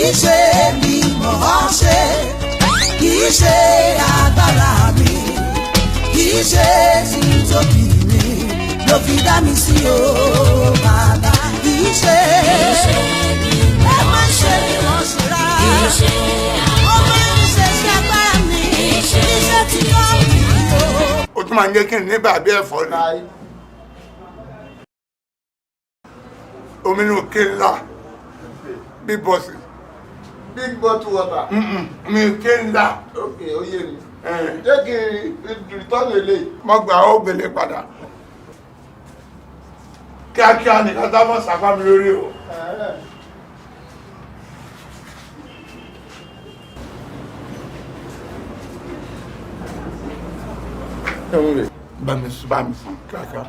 Kì í ṣe mi mọ̀ ọ́ ṣe, kì í ṣe agbára mi, kì í ṣe títóbi mi ló fi dá mi sí o, bàbá. Kì í ṣe, ẹ má ṣe bí wọ́n ṣe rárá. Ó máa ń ṣe sí agbára mi, iṣẹ́ tí kò mí o. Ó tún máa ń jẹ́ kí n ní bàbí ẹ̀fọ́ ni. Omi inú ké ńlá, big bọ́sì. Big bottle water. Mi ké ńlá. Ok, ó yé mi. Jẹ́ kí n return eléyìí. Mo gbà ó gbélé padà. Kíákíá nìkan tá mọ̀ sápá mi lórí o. Bá mi sùn, bá mi sùn kíákíá.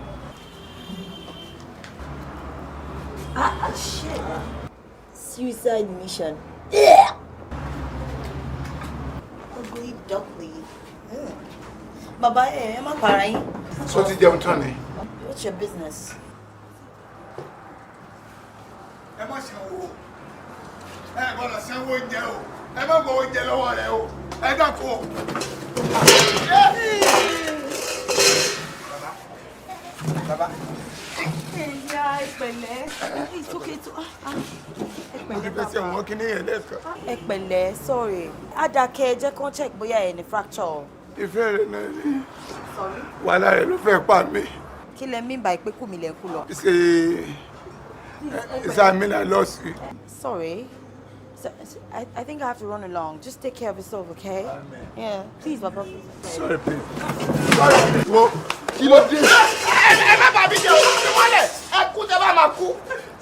Ah, ah, shit. Suicide mission. Yeah. Ugly duckling. Bàbá, ẹ má para yín. Sọ ti jẹun tán ni. What's your business? Ẹ má sanwó, ẹ gbọ́dọ̀ sanwó oúnjẹ o, ẹ má gbọ́ oúnjẹ lọ́wọ́ rẹ o, ẹ dákun o. Bàbá. Ẹ̀yà, ẹ pẹ̀lẹ́. It's okay to ah ah. Ẹ Mo ti pẹ̀lẹ́, fẹ́ ṣe bàbá. wọ́n kíní yẹn lẹ́ẹ̀kan. Ẹ pẹ̀lẹ́, sorry. Adake, jẹ́ kán check bóyá ẹ ní fracture. Ìfẹ́ rẹ̀ náà ni. Sorry. Wàhálà rẹ̀ ló fẹ́ pa mí. Kí lẹ mean by pé kù mí lẹ kú lọ? Ṣe ìsàmìlà lọ sí. Sorry. So, I think I have to run along. Just take care of yourself, okay? Yeah. Please, Baba. Sorry, please. Sorry. Wo. Kí ló dé? Ẹ má bàbí jẹ òun fi wọlé. Ẹ kú tẹ bá máa kú,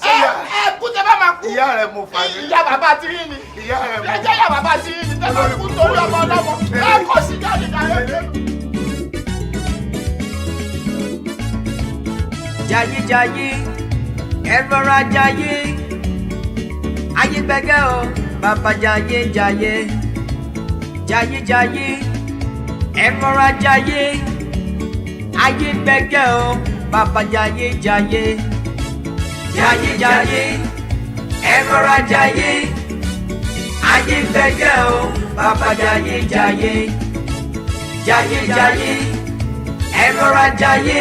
ẹ kú tẹ bá máa kú. Ìyá rẹ̀ mo fà mí. Ìyá bàbá ti rí ni. Ìyá rẹ̀ mo. Ẹ jẹ́ ìyá bàbá ti rí ni tẹ bá kú torí ọmọ ọlọ́mọ. Ẹ kó sí jáde jáde. Jayéjayé, ẹ rọra jayé, ayé gbẹ̀gẹ́ o, bàbá jayéjayé. Jayéjayé, ẹ rọra jayé, ayé gbẹ̀gẹ́ o, bàbá jayéjayé. Jayéjayé, ẹ rọra jayé, ayé gbẹ̀gẹ́ o, bàbá jayéjayé. Jayéjayé, ẹ rọra jayé,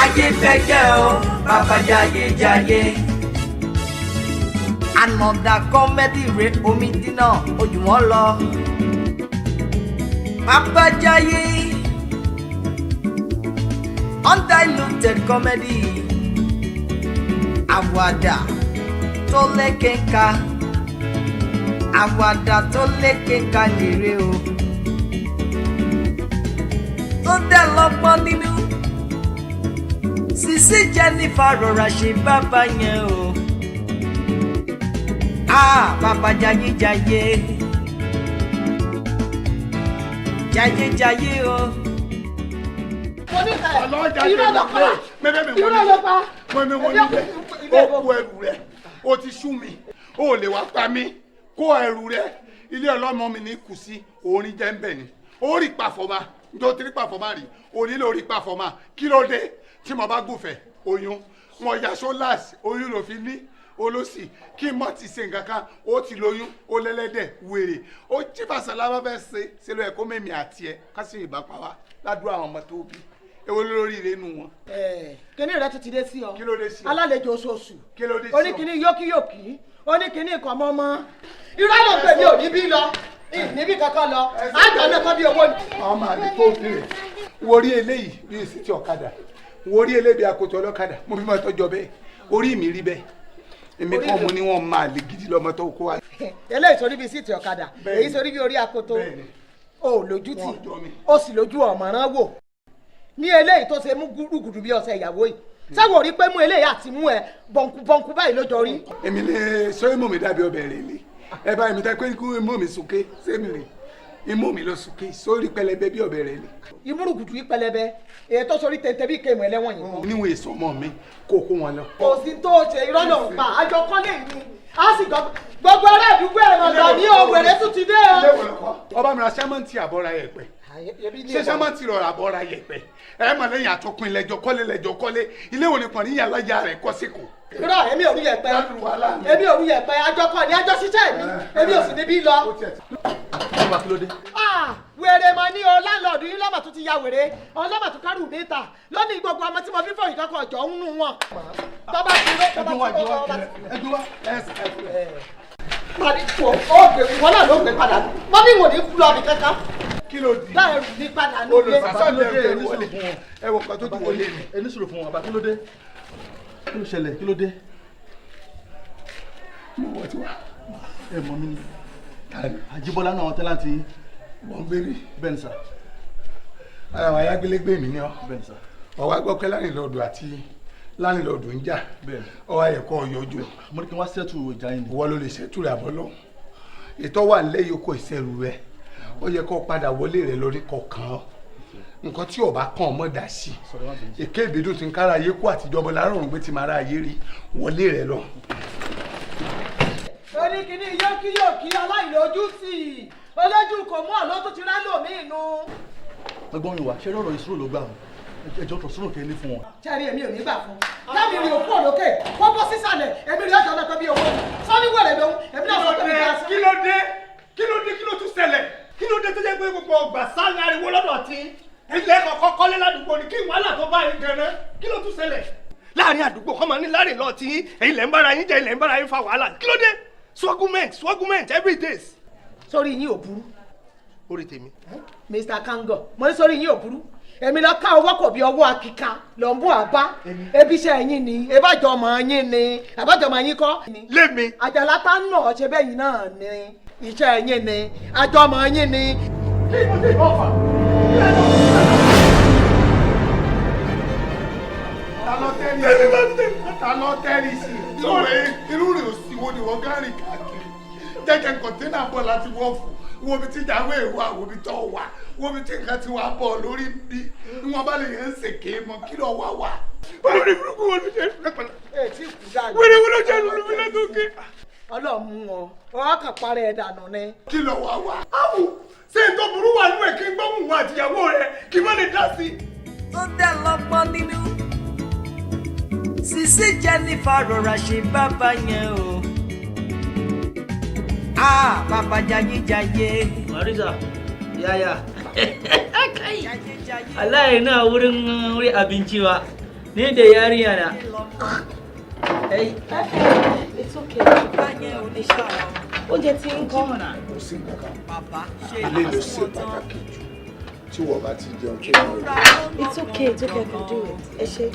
ayé gbẹ̀gẹ́ o, bàbá jayéjayé. Another comedy re omi dínà ojú wọn lọ. Bàbá jayé, undiluted comedy, àwàdà tó lékenkà, àwàdà tó lékenkà lèrè o, tó dẹ̀ lọ́gbọ́n nínú. Sisi Jennifer rọra ṣe bàbá yẹn o. Ah, bàbá jayé jayé, jayé jayé o. Mo ní ẹ Ọlọ́jà irọ́ ló pa. Mẹ́fẹ́ mi Irọ́ ló pa. Mo mi wọ́n níbẹ̀. Ó kó ẹrù rẹ̀. Ó ti sú mi. Ó lè wá pa mí. Kó ẹrù rẹ̀. Ilé ọlọ́mọ mi ní kù sí. Orin jẹ́ ń bẹ̀ ni. Ó rí pàfọ́mà. Njó ti rí pàfọ́mà rí. Òní ló rí pàfọ́mà. Kí ló dé? Tí mo bá gùnfẹ̀, oyún. Mo ya sólàsì, oyún ló fi ní olósì kí n mọ̀ ti ṣe nǹkan kan. Ó ti lóyún, ó lẹ́lẹ́dẹ̀ wèrè, ó jí fàṣàlà bá fẹ́ ṣe ṣe ló yẹ kó mẹ́mi àti ẹ ká sì ìbá pa wá ládùúgbò àwọn ọmọ tó bí. Èwo lórí ire nu wọn? Kíní rẹ tún ti dé sí ọ. Kí ló dé sí ọ? Alálejò oṣooṣù. Kí ló dé sí ọ? Oníkíní yókíyókí, oníkíní ìkọ̀mọ́mọ́. Irọ́ ló pè mí, ò ní bí lọ níbí kankan lọ, àjọ náà kan bí owó ni. Àwọn máa lè tó bí rẹ̀. Wo orí eléyìí bí èsì ti ọ̀kadà, wo orí eléyìí bí akoto ọlọ́kadà. Mo fi máa tọ́jọ́ bẹ́ẹ̀, orí mi rí bẹ́ẹ̀. Èmi kọ́ mo ní wọ́n máa lè gidi lọ́mọ tó kó wa. Eléyìí sórí bíi síìtì ọ̀kadà. Bẹ́ẹ̀ni. Èyí sórí bíi orí akoto. Bẹ́ẹ̀ni. O ò lójú tì. Wọ́n jọ mi. O sì lójú ọ̀mọ̀ràn wò ní eléyìí tó ṣe mú gúrúgùdù bí ọṣẹ ìyàwó yìí, sáwọ́ rí pé mú eléyìí àti mú ẹ bọ̀nkú bọ̀nkú báyìí ló jọ rí. Èmi lè sọ imú mi dàbí ọbẹ̀ rẹ̀ lé ẹ bá mi tẹ́ pé kú imú mi súnké sẹ́mi rè, imú mi lọ súnké sórí pẹlẹbẹ bí ọbẹ̀ rẹ̀ lé. Imúrùgùdù yìí pẹlẹbẹ, èyí tó sórí tẹ̀ntẹ̀ bí kéèmù ẹlẹ́wọ̀n yìí kọ́. Níwọ̀n èso ọmọ mi kó kó wọn lọ. Kò sí tó ṣe, irọ́ ló ń pa, àjọ kọ́lé yìí ni a sì gbọ́ gbogbo ará àdúgbò ẹ̀rọ gbà ní òwèrè tún ti dé o. Ọba mi ra sẹ́mọ́ǹtì àbọ̀ra yẹ̀pẹ̀, ṣé sẹ́mọ́ǹtì rọra àbọ̀ra yẹ̀pẹ̀? Ẹ mọ̀ lẹ́yìn àtọkùn ilẹ̀jọ kọ́lé lẹ́jọ kọ́lé ilé òní kan níyà láyà rẹ̀ kọ́ sí kù. Irọ́, èmi ò rí yẹ̀pẹ̀, èmi ò rí yẹ̀pẹ̀. Àjọ kan ní àjọ ṣiṣẹ́ mi, èmi ò sì níbí lọ. Bàbá, kí ló dé? Wèrè mà ní o. Landlord yín lọ́mà tó ti ya wèrè ọlọ́mà tó kárù mi ta lónìí. Gbogbo ọmọ tí mo fi fọyín kankan ọjọ́ ń nù wọn. Tọ́ba ti rọ́, tọ́ba ti rọ́, tọ́ba ti Ẹgbẹ́ wa. Padì tó ó gbé wọn náà ló gbé padà. Wọ́n ní ìwọ̀n ní kú lọ́ọ̀bì kankan. Kí ló di? Láì rù ní padà nílé. Olùsàsọ́ ní ẹrù wọlé, ẹ wọ kan tó ti wọlé mi. Ẹ ní sùúrù fún wọn. Bàbá, kí ló dé? Kí ló ṣẹlẹ̀? Kí ló dé? Mo wọ́n ti wá. Ẹ mọ̀ mí ni. Àjíbọ́lá náà, àwọn tenant yín. Wọ́n ń gbé mi. Bẹ́ẹ̀ ni sà. Ara àwọn ayágbélégbé mi ni ọ. Bẹ́ẹ̀ ni sà. Ọwọ́ agbọ́ pé landlord àti landlord ń jà. Bẹ́ẹ̀ ni. Ọwọ́ ayẹ̀kọ́ ọ̀yọ́jú. Mo ní kí n wá settle ìjà yín ni. Ìwọ ló lè ṣètò rẹ̀ àbọ̀ lọ́hùn. Ètò wà lẹ́yìn oko ìṣẹ̀rù rẹ̀, ó yẹ kó padà wọlé rẹ̀ lórí kọ̀ọ̀kan ọ́. Nǹkan tí ó bá kàn ọ́ mọ̀ dá sí i. Èké ìbídùn ti ń kára ayé kó àtijọ́ bọ́ lárùn gbé ti máa ra ayé rí wọlé rẹ̀ lọ. Oníkìní yókí yókí aláìlójú sí i, olójú kò mú ọ̀lọ́ tó ti rá lòmíì nu. Ẹ̀gbọ́n mi wá ṣé lọ́rọ̀ ìṣòro ló gbà wọn. Ẹjọ́ tó sọ̀rọ̀ kẹ́ ní fún wọn. Sẹ́rí, èmi ò ní gbà fún un. Kẹ́mi rí òkú òlókè kó bọ́ sísàlẹ̀, èmi rí ọjọ́ lọ́pẹ́ bí owó mi sọ́ni wẹ̀rẹ̀ lòun, èmi náà sọ pé mi dá sí. Kí ló dé? Kí ló dé? Kí ló tún ṣẹlẹ̀? Kí ló dé tó jẹ́ pé gbogbo ọgbà sáré ariwo lọ́dọ̀ tí ilé kọ̀ọ̀kan kọ́lé ládùúgbò ni? Kí wàhálà tó bá yín gan-an, kí ló tún ṣẹlẹ̀ láàrin àdúgbò? Kọ́ máa ní láàrin lọ́ọ̀ tí ẹ̀yin lẹ́ ń bára yín jẹ́, ilẹ̀ ń bára yín fa wàhálà. Kí ló dé? Swagment, swagment every day. Sórí yín ò burú. Orí tèmi. Mr Kango, mo ní sórí yín ò burú. Èmi lọ ká ọwọ́ kò bí ọwọ́ akíka lọ ń bọ̀ àbá ebi iṣẹ́ yín ni, ebájọ́ ọmọ yín ni, àbájọ́ ọmọ yín kọ́. Lémi. Àjàlá tá ń nà ọ́ ṣe bẹ́yìn náà ni, iṣẹ́ yín ni, àjọ ọmọ yín ni. Kí mo ti bọ̀ fà? Ta ló tẹ́rì sí? Ta ló tẹ́rì sí? Irú rẹ̀ ò sí wo ni wọ́n gárì káàkiri jẹ́jẹ́ container bọ̀ láti wọ́ọ̀fù. Wo bi tí ìyàwó ẹ̀ wà, wo bi tó wà, wo bi tí nǹkan ti wà bọ̀ lórí bí wọ́n bá lè yẹn ń sèké mọ́. Kí ló wá wà. Olórí burúkú wo ló jẹ́? Ètí kù dáa. Wẹ́rẹ́ wo ló jẹ́ lulú mi lẹ́tọ̀ọ́kẹ́? Ọlọ́run mú ọ, ọkàn parẹ́ ẹ̀ dànù ni. Kí ló wá wà? Awo, ṣé n tó burú wà nínú ẹ̀ kí n gbóhùn wa àtìyàwó rẹ̀ kí n má lè dá sí i? Tó dẹ̀ lọ́pọ̀ nínú. Sisi Jennifer, rọra ṣe bàbá yẹn o. Ah, bàbá jayé jayé. Marisa, yaya? Kai, Allah ina wurin wuri abinci ba. Ni da yarinya na. Hey. It's okay. Oúnjẹ tí ń kọ́. Kò sí nǹkan kan, ilé ló ṣe pàtàkì jù tí wọ́n bá ti jẹun tó ń lọ. It's okay, it's okay, I can do it. Ẹ ṣe.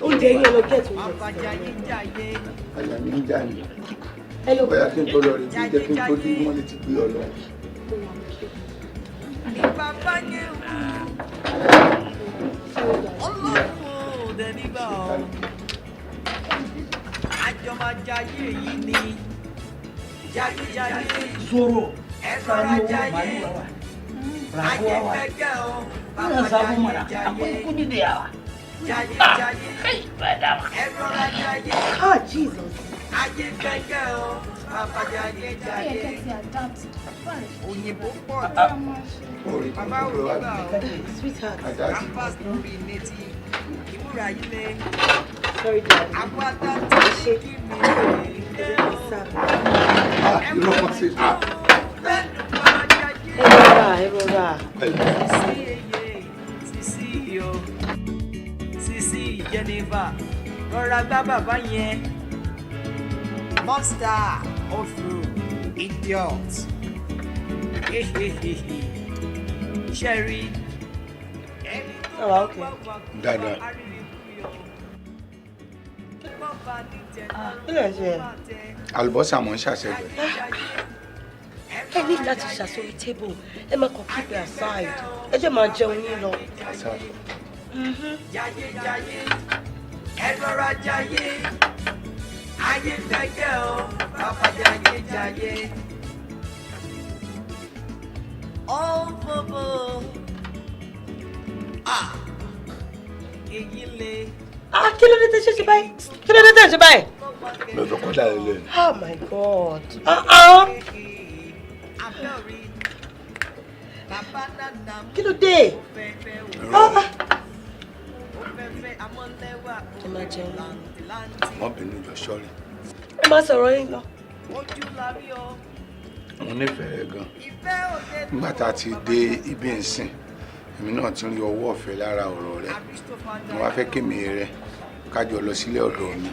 Oúnjẹ yín, ẹ lọ get oúnjẹ ti tẹ̀lé. Àyà mi ń já ni. Ẹ lọ. Bóyá kí n tó lọ rí bí jẹ́ kí n tó dé, wọ́n lè ti gbé ọ lọ. Bàbá yẹn wù. Ọlọ́run ò dẹ̀ nígbà ọ́. Àjọmọ̀jayé yìí ni. Jayé jayé. Zoro. Ẹ rọra jayé. Rago Ayé wa. gbẹgẹ́ o. Ina Bàbá samu mana. jayé Akwai jayé. kudi da yawa. Jayé Ah, jayé. kai ba dama. Ẹ rọra jayé. Ah, Jesus. Ayé gbẹgẹ́ o. Bàbá jayé jayé. Òyìnbó pọ̀ Orí Bàbá tó lọ wá òyìnbó bí. Sweetheart. Àjà sí. Campus lórí létí. Ìmúra yìí lé. Sorry, darling. Agbada tó Ṣe. kí mi lè dé o. Ah, irọ́ kan sí. Ah, Bẹ́ẹ̀ni bàbá jayé. Ẹ rọra, ẹ rọra. Sisi eye, sisi o, sisi Jennifer, rọra gbá bàbá yẹn. Monster, ofru, idiot. Hehehehe. Sherry. Ẹni tó Oh, okay. bá wà kú Dáadáa. arìnrìn kúyọ̀. Bọ́ba ní tẹ̀lé Kí ló ń ṣe? Àlùbọ́sà mọ̀ ń ṣàṣẹjẹ. Ẹ ní láti ṣàsórí table. Ẹ máa kàn keep it aside. Ẹ jẹ́ máa jẹun yín lọ. Àṣà. Jayé jayé, ẹ rọra jayé, ayé gbẹgẹ o, bàbá jayé jayé. Ó fòfò, ah, èyí le. Ah, kí ló dé tẹ́ ṣe ṣe báyìí? Kí ló dé tẹ́ ṣe báyìí? Mi ò fẹ́ kọjá ẹ lẹ́nu. Oh my God. Ah ah. Abẹ́òrí, bàbá nana Kí ló dé? fẹ́fẹ́ o. Ah ah. Ẹ máa jẹun. Má bínú jọ, sọ́rí. Ẹ má sọ̀rọ̀ yín lọ. Mo nífẹ̀ẹ́ rẹ gan. Nígbà tá a ti dé ibi ìsìn, èmi náà ti rí ọwọ́ ọ̀fẹ́ lára ọ̀rọ̀ rẹ. Mo wá fẹ́ kémi rẹ kájọ lọ sílé ọ̀dọ̀ mi.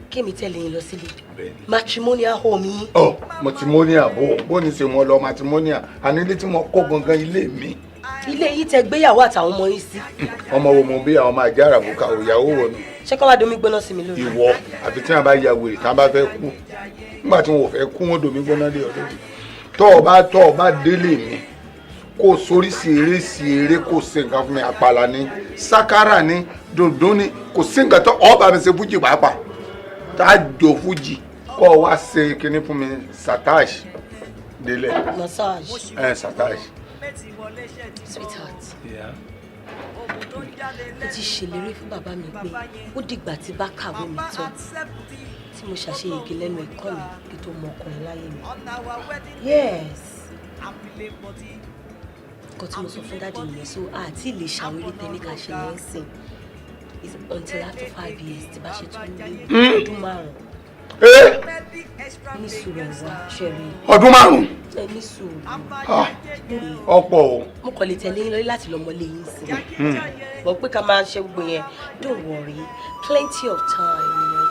Kémi tẹ̀lé yín lọ sílé? Matrimonial home yín? Ọ matrimonial bó ní ṣe wọn lọ matrimonial, àní ilé tí mo kọ́ gangan, ilé mi. Ilé yìí tẹ gbéyàwó àtàwọn ọmọ yín sí? Ọmọ wo mo bí? Àwọn máa jẹ́ àràbùkà òyàwó wọ̀ mi. Ṣé kọ́ wá domi gbóná sí mi lórí? Ìwọ àfi tí wọn bá ya wèrè, tí wọn bá fẹ́ kú. Nígbà tí wọn ò fẹ́ kú, wọn domi gbóná lé ọ lórí. Tọ́ ọ bá délé mi, kó sórí sí eré sí eré, kó ṣe nǹkan fún mi. Àpàlà ni, sákárà ni, dòdò ni, kò sí nǹkan tó ọ bá mi ṣe. Fújì pàápàá, tá a jò fújì, kọ́ ọ wá ṣe kinní fún mi, sataj délẹ̀. Massage. Ẹ sataj. Sweetheart, mo ti ṣèlérí fún bàbá mi pé ó dìgbà tí bá kàwé mi tán, tí mo ṣàṣeyege lẹ́nu ẹ̀kọ́ mi, kí tó mọ ọkùnrin láyé mi. Yes, nǹkan tí mo sọ fún daddy nìyẹn. So àti lè ṣàwérí tẹ́lẹ̀ ká ṣe yẹn sìn is until after 5 years tí bá ṣe tún ní ọdún 5. Ní sùúrù, ẹ̀wà ṣẹ̀rí. Ọdún 5? Ẹ ní sùúrù. Ọ̀pọ̀ o. Mo kàn lè tẹ̀lé yín lórí láti lọ mọ́lé yín sí i bọ̀ pé ká máa ṣe gbogbo yẹn. Don't worry, plenty of time.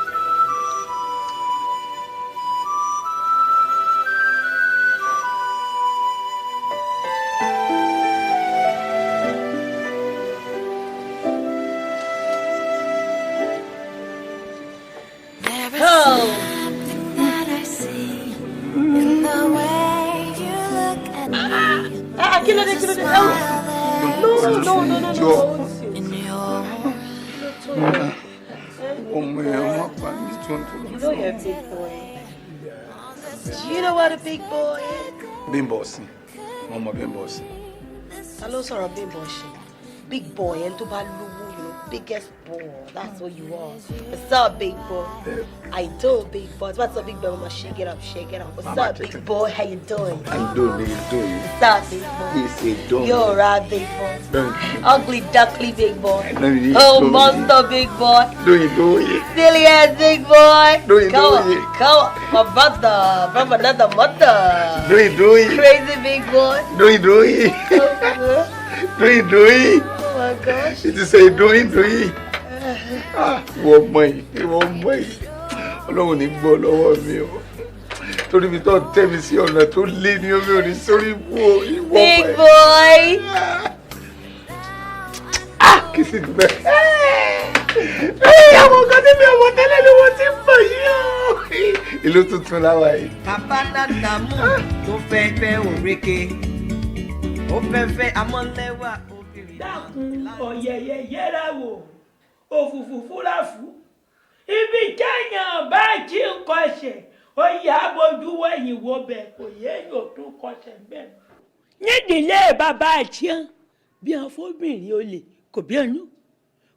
There is Oh. something that I see in the way you look at me. Ah, kí ló dé, kí ló dé? No, no, no, no, no. Ọmọ yẹn má pa mí tó ń tó. You know you're a big boy. Do you know what a big boy is? Bímbọ̀ sí, mo mọ Bímbọ̀ sí. Ta ló sọ̀rọ̀ Bímbọ̀ ṣe? Big boy, ẹni tó bá lówó, biggest boy, that's what you are. What's up, big boy? I do, big boy. What's up, big boy? Mama, shake it up, shake it up. What's Mama, up, big boy? How you doing? I do, nigga, do you. What's up, big boy? It's a dumb. You're right, big boy. Ugly duckly big boy. No, you Oh, don't. monster big boy. Do you do it? Silly ass big boy. Do you Come do on, it? come on. My brother from another mother. Do you do it? Crazy big boy. Do you do it? Do you do it? Oh my gosh. It is a doing doing. Ah, ìwọ ọmọ yìí, ìwọ ọmọ yìí. Ọlọ́run ní gbọ́ lọ́wọ́ mi o. Torí mi tó tẹ́ mi sí ọ̀nà tó lé ní omi ò ní sórí ibú o. Ìwọ ọmọ Big yìí. boy. Ah, kì í sì dúpẹ́. Àwọn nǹkan tí mi ò mọ̀ tẹ́lẹ̀ ni wọ́n ti ń bọ̀ yìí o. Ìlú tuntun láwa yìí. Kàbánádàmú tó fẹ́ fẹ́ òrékè, ó fẹ́ fẹ́ amọ́lẹ́wà obìnrin. Dákun, ọ̀yẹ̀yẹ̀ yẹra wò, òfùfù fúráfù ibi téèyàn bá jí ń kọsẹ̀, ó yà á bójú wẹ̀yìn wo bẹ̀, kò yéèyàn ò tún kọsẹ̀ bẹ́ẹ̀. Nídìílé bàbá àtiẹ́ bí wọn fóbìnrin olè kò bí ẹnu,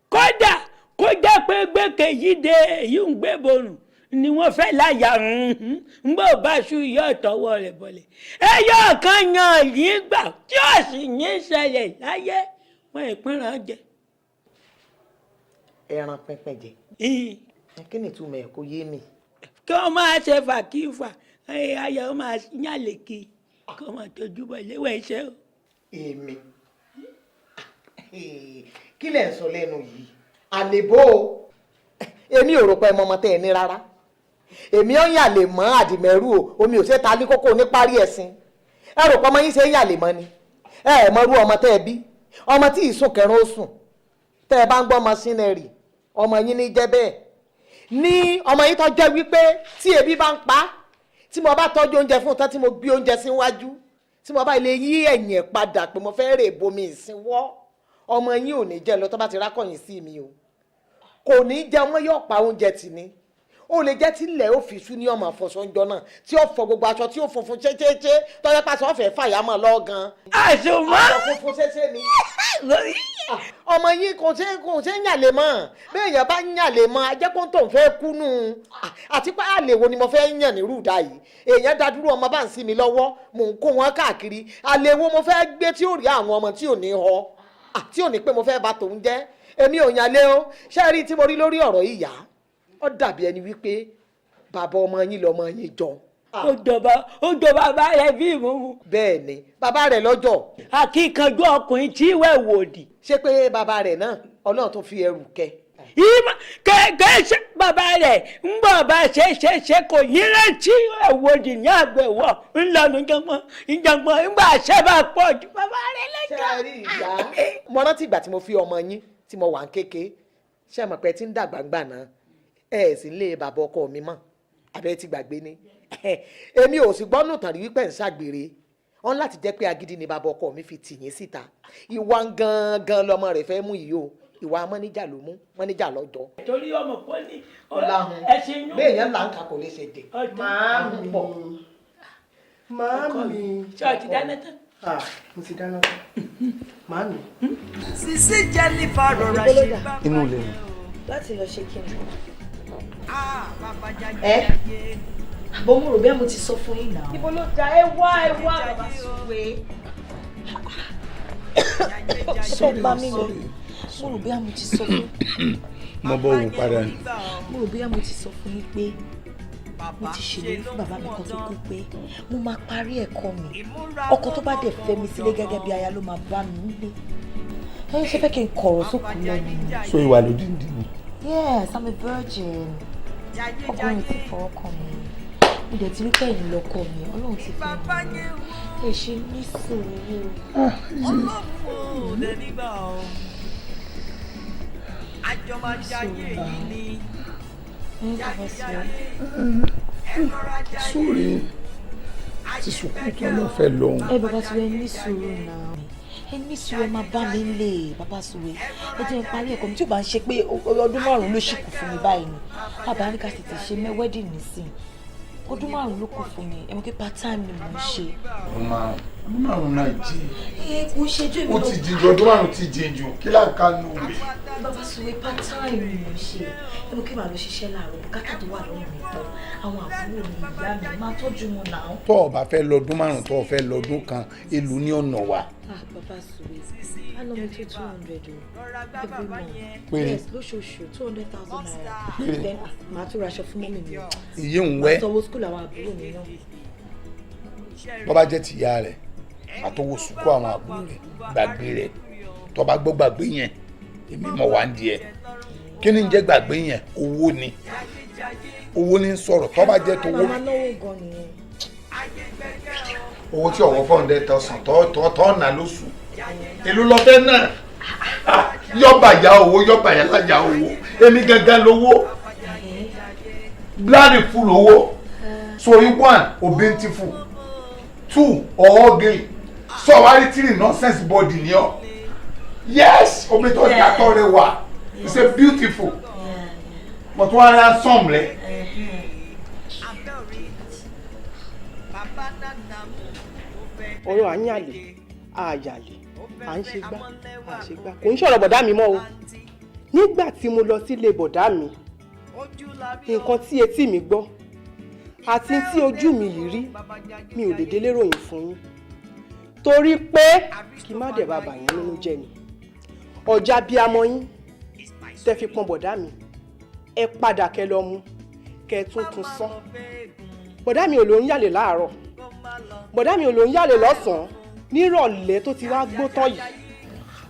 kódà kó jẹ́ pé gbẹ́kẹ̀yíde èyí ń gbé borùn ni wọ́n fẹ́ láyà ń bọ̀ bá ṣu yọ tọwọ́ rẹ̀ bọ̀lẹ̀, ẹyọ kan yan yín gbà tí ó sì yín ṣẹlẹ̀ láyé wọn ìpínrán jẹ. Ẹran pínpín jẹ? Kí ni ìtumọ̀ ẹ̀? Kò yé mi. Kí wọ́n máa ṣe fàkífà, ayọ̀ wọn máa yàn lè kí kí wọ́n máa tójú bọ̀ léwọ̀ iṣẹ́ o. Èmi, kí lẹ̀ ń sọ lẹ́nu yìí? Àlèbó o. Èmi ò rò pé ọmọ tẹ́ ẹ ní rárá. Èmi ò yàn lè mọ́ àdìmẹ́rù o. Omi ò ṣe ta ní kókó oníparí ẹ̀sìn. Ẹ rò pé ọmọ yín ṣe ń yàn lè mọ́ ni? Ẹ ẹ̀ mọ́rú ọmọ tẹ́ ẹ bí, ọmọ tí ìsùn kẹrin ó sùn. Tẹ́ ẹ bá ń gbọ́ ọmọ sínẹ́rì, ọmọ yín ní jẹ́ bẹ́ẹ̀. Ní ọmọ yín tó jẹ́ wípé tí ebi bá ń pa á, tí mo bá tọ́jú oúnjẹ fún un tán, tí mo gbé oúnjẹ síwájú, tí mo bá lè yí ẹ̀yìn ẹ̀ padà pé mo fẹ́ rè bomi ìsínwọ́, ọmọ yín ò ní jẹ́ lọ. Tó bá ti rákọ̀yìn sí mi o, kò ní jẹ́. Ọmọ yóò pa oúnjẹ tì ní. Ó lè jẹ́ tí ilẹ̀ ó fi sú ní ọmọ àfọ̀sọ́njọ náà, tí ó fọ gbogbo aṣọ tí ó funfun ṣéṣeṣe, tọ́jọ́ pàṣẹ ọ̀fẹ́ fàyàmọ̀ lọ́gán. Àṣùmọ́. Aṣọ funfun ṣéṣe ni ọmọ yín. Kò ṣe ń yàlè mọ́. Bẹ́ẹ̀ yẹn bá ń yàlè mọ́, ajẹ́kọ̀ọ́ tó ń fẹ́ kú nù. Àti pé àlè wo ni mo fẹ́ yàn ní rúdà yìí? Èèyàn dádúró ọmọ bá ń sí mi lọ́wọ́, mò ń kó wọn káàkiri. Àlè wo mo fẹ́ gbé tí ó rí àwọn ọmọ tí ò ní họ? Tí ò ní pé mo fẹ́ bà tòun jẹ́. Èmi ò yàn lé o. Ṣé ẹ rí tí mo rí lórí ọ̀rọ̀ yìí yá, ó dàbí ẹni wípé bàbá ọmọ yín lọmọ yín jọ. Ó jọ bàbá rẹ̀ bí ìmúmu. Bẹ́ẹ̀ ni, bàbá rẹ̀ lọ́jọ́. Akíkanjú ọkùnrin tí ìwẹ̀ wòdì. Ṣé pé bàbá rẹ̀ náà, Ọlọ́run tó fi ẹrù kẹ. Ìmọ̀ kẹ̀kẹ́ ṣe bàbá rẹ̀ ń bọ̀ bá ṣe ṣe ṣe kò yí rántí ẹ̀wòdì ní àgbẹ̀wọ̀ ńlọnu jọgbọ́n ìjọgbọ́n ńgbà ṣẹ́ bá pọ̀ ju bàbá rẹ̀ lọ́jọ́. Ṣé ẹ rí ìyá, mo rántí ìgbà tí mo fi ọmọ yín tí mo wà ń kéke. Ṣé ẹ mọ̀ pé ẹ ti ń dàgbà ńgbà náà, ẹ ẹ̀ sì ń lé bàbá ọkọ mi mọ́, àbẹ́ ti gbàgbé ni? Èmi ò sì gbọ́nù tàn rí wípé ń ṣàgbèrè ọ̀n láti jẹ́ pé agídí ni bàbá ọkọ mi fi tì yín síta. Ìwà gangan lọmọ rẹ̀ fẹ́ mú yìí o. Ìwà mọ́níjà ló mú, mọ́níjà lọ́jọ́. Torí ọmọ pọ́ ní ẹṣin yún. Bẹ́ẹ̀ yẹn là ń kà kò lè ṣe dé. Màámi, màámi. Ṣé o ti dáná tán? Ah, mo ti dáná tán. Màámi. Sisi Jennifer rọra ṣe bá. Inú ilé ni. Láti lọ ṣe kí ni? Ẹ bọ́, mo rò bí mo ti sọ fún yín náà. Ibo ló da? Ẹ wá, ẹ wá, bàbá Sùwé. Ẹ fẹ́ pa mí lọ. Mo rò bí mo ti sọ fún. Mo bọ́ òun padà ni. Mo rò bí mo ti sọ fún yín pé mo ti ṣèlérí fún bàbá mi kan tó kú pé mo máa parí ẹ̀kọ́ mi. Ọkọ tó bá dẹ̀ fẹ́ mi sílé gẹ́gẹ́ bí aya ló máa bá mi nílé. Ẹ ṣe fẹ́ kí n kọ̀rọ̀ sókun lẹ́nu ni? So ìwà lódìndín ni. Yes, I'm a virgin. Ọkùnrin ti fọwọ́ kàn mí. Mo dẹ̀ ti rí pẹ̀yìn lọ́kọ mi. Ọlọ́run ti fi hàn mí. Ẹ ṣe ní sùúrù. Ọlọ́run ò dẹ̀ nígbà o. Àjọ máa jayé yìí ni. Ẹ bàbá sùn. Sórí ti sùkúù tó lọ fẹ́ lọ́hùn. Ẹ bàbá Sùwé, ẹ ní sùúrù náà. Ẹ ní sùúrù, ẹ máa bá mi lè bàbá Sùwé. Ẹ jẹ́ n parí ẹ̀kọ́ mi. Tí ò bá ń ṣe pé ọdún 5 ló ṣì kù fún mi báyìí ni, bàbá ní ká tètè ṣe mẹ́ wedding nísìn. Ọdún 5 ló kù fún mi. Ẹ mọ̀ pé part time ni mò ń ṣe. Ọdún 5 náà jí. Ẹ kò ṣe ju èmi Ó ti jìn ju, ọdún 5 ti jìn jù. Kí là ń ká nù mí? Bàbá Sùwé, part time ni mò ń ṣe. Ẹ mọ̀ kí màá lọ ṣiṣẹ́ láàárọ̀, bùkátà tó wà lọ́rùn mi pọ̀. Àwọn àbúrò mi, ìyá mi, máa tọ́jú wọn náà. Tó o bá fẹ́ lọ́dún 5, tó o fẹ́ lọ́dún kan, èlò ní ọ̀nà wa? Ah, bàbá Sùwé, á ná mi tó 200 o every month. Péré? Yes, lóṣooṣù, ₦200,000. Péré? Then màá tún raṣọ fún mummy mi. Ìyé ń wẹ́. Màá sanwó school àwọn àbúrò mi náà. Bọ́ bá jẹ́ tìyá rẹ̀ àtọwọ́ sùkú àwọn àbúrò rẹ̀, gbàgbé rẹ̀. Tó bá gbọ́ gbàgbé yẹn, èmi mọ̀ wá ń di ẹ̀. Kí ni ń jẹ́ gbàgbé yẹn? Owó ni, owó ni ń sọ̀rọ̀. Tó bá jẹ́ towó. Màmá náwó gan nìyẹn. Owó tí ọ̀wọ́ 400,000 tọ́ tọ́ nà lóṣù, èló lọ fẹ́ náà? Yọba ya owó, yọba ya láya owó. Èmi gangan lówó, bloody full owó. Sori, one, o beautiful; two, ugly. So wá rí, three, nonsense body ni ọ. Yes, omi tó yàtọ̀ rẹ wà, it's a beautiful, but wọ́n á rí handsome rẹ. Ọ̀rọ̀ à ń yàlè àyàlè, à ń ṣe gbá, à ṣe gbá, kò ń ṣọ̀rọ̀ bọ̀dá mi mọ́ o. Nígbà tí mo lọ sílé bọ̀dá mi, nǹkan tí etí mi gbọ́ àti tí ojú mi yìí rí, mi ò lè délé ròyìn fún yín, torí pé kí má dẹ̀ bá bà yín nínú jẹ́ ni. Ọjà bíi amọ yín tẹ́ fi pọn bọ̀dá mi, ẹ padà kẹ́ lọ mú kẹ́ tún tún sán. Bọ̀dá mi ò ló ń yàlè láàárọ̀, bọ̀dá mi ò ló ń yàlè lọ́sàn-án, nírọ̀lẹ́ tó ti wá gbó tán yìí,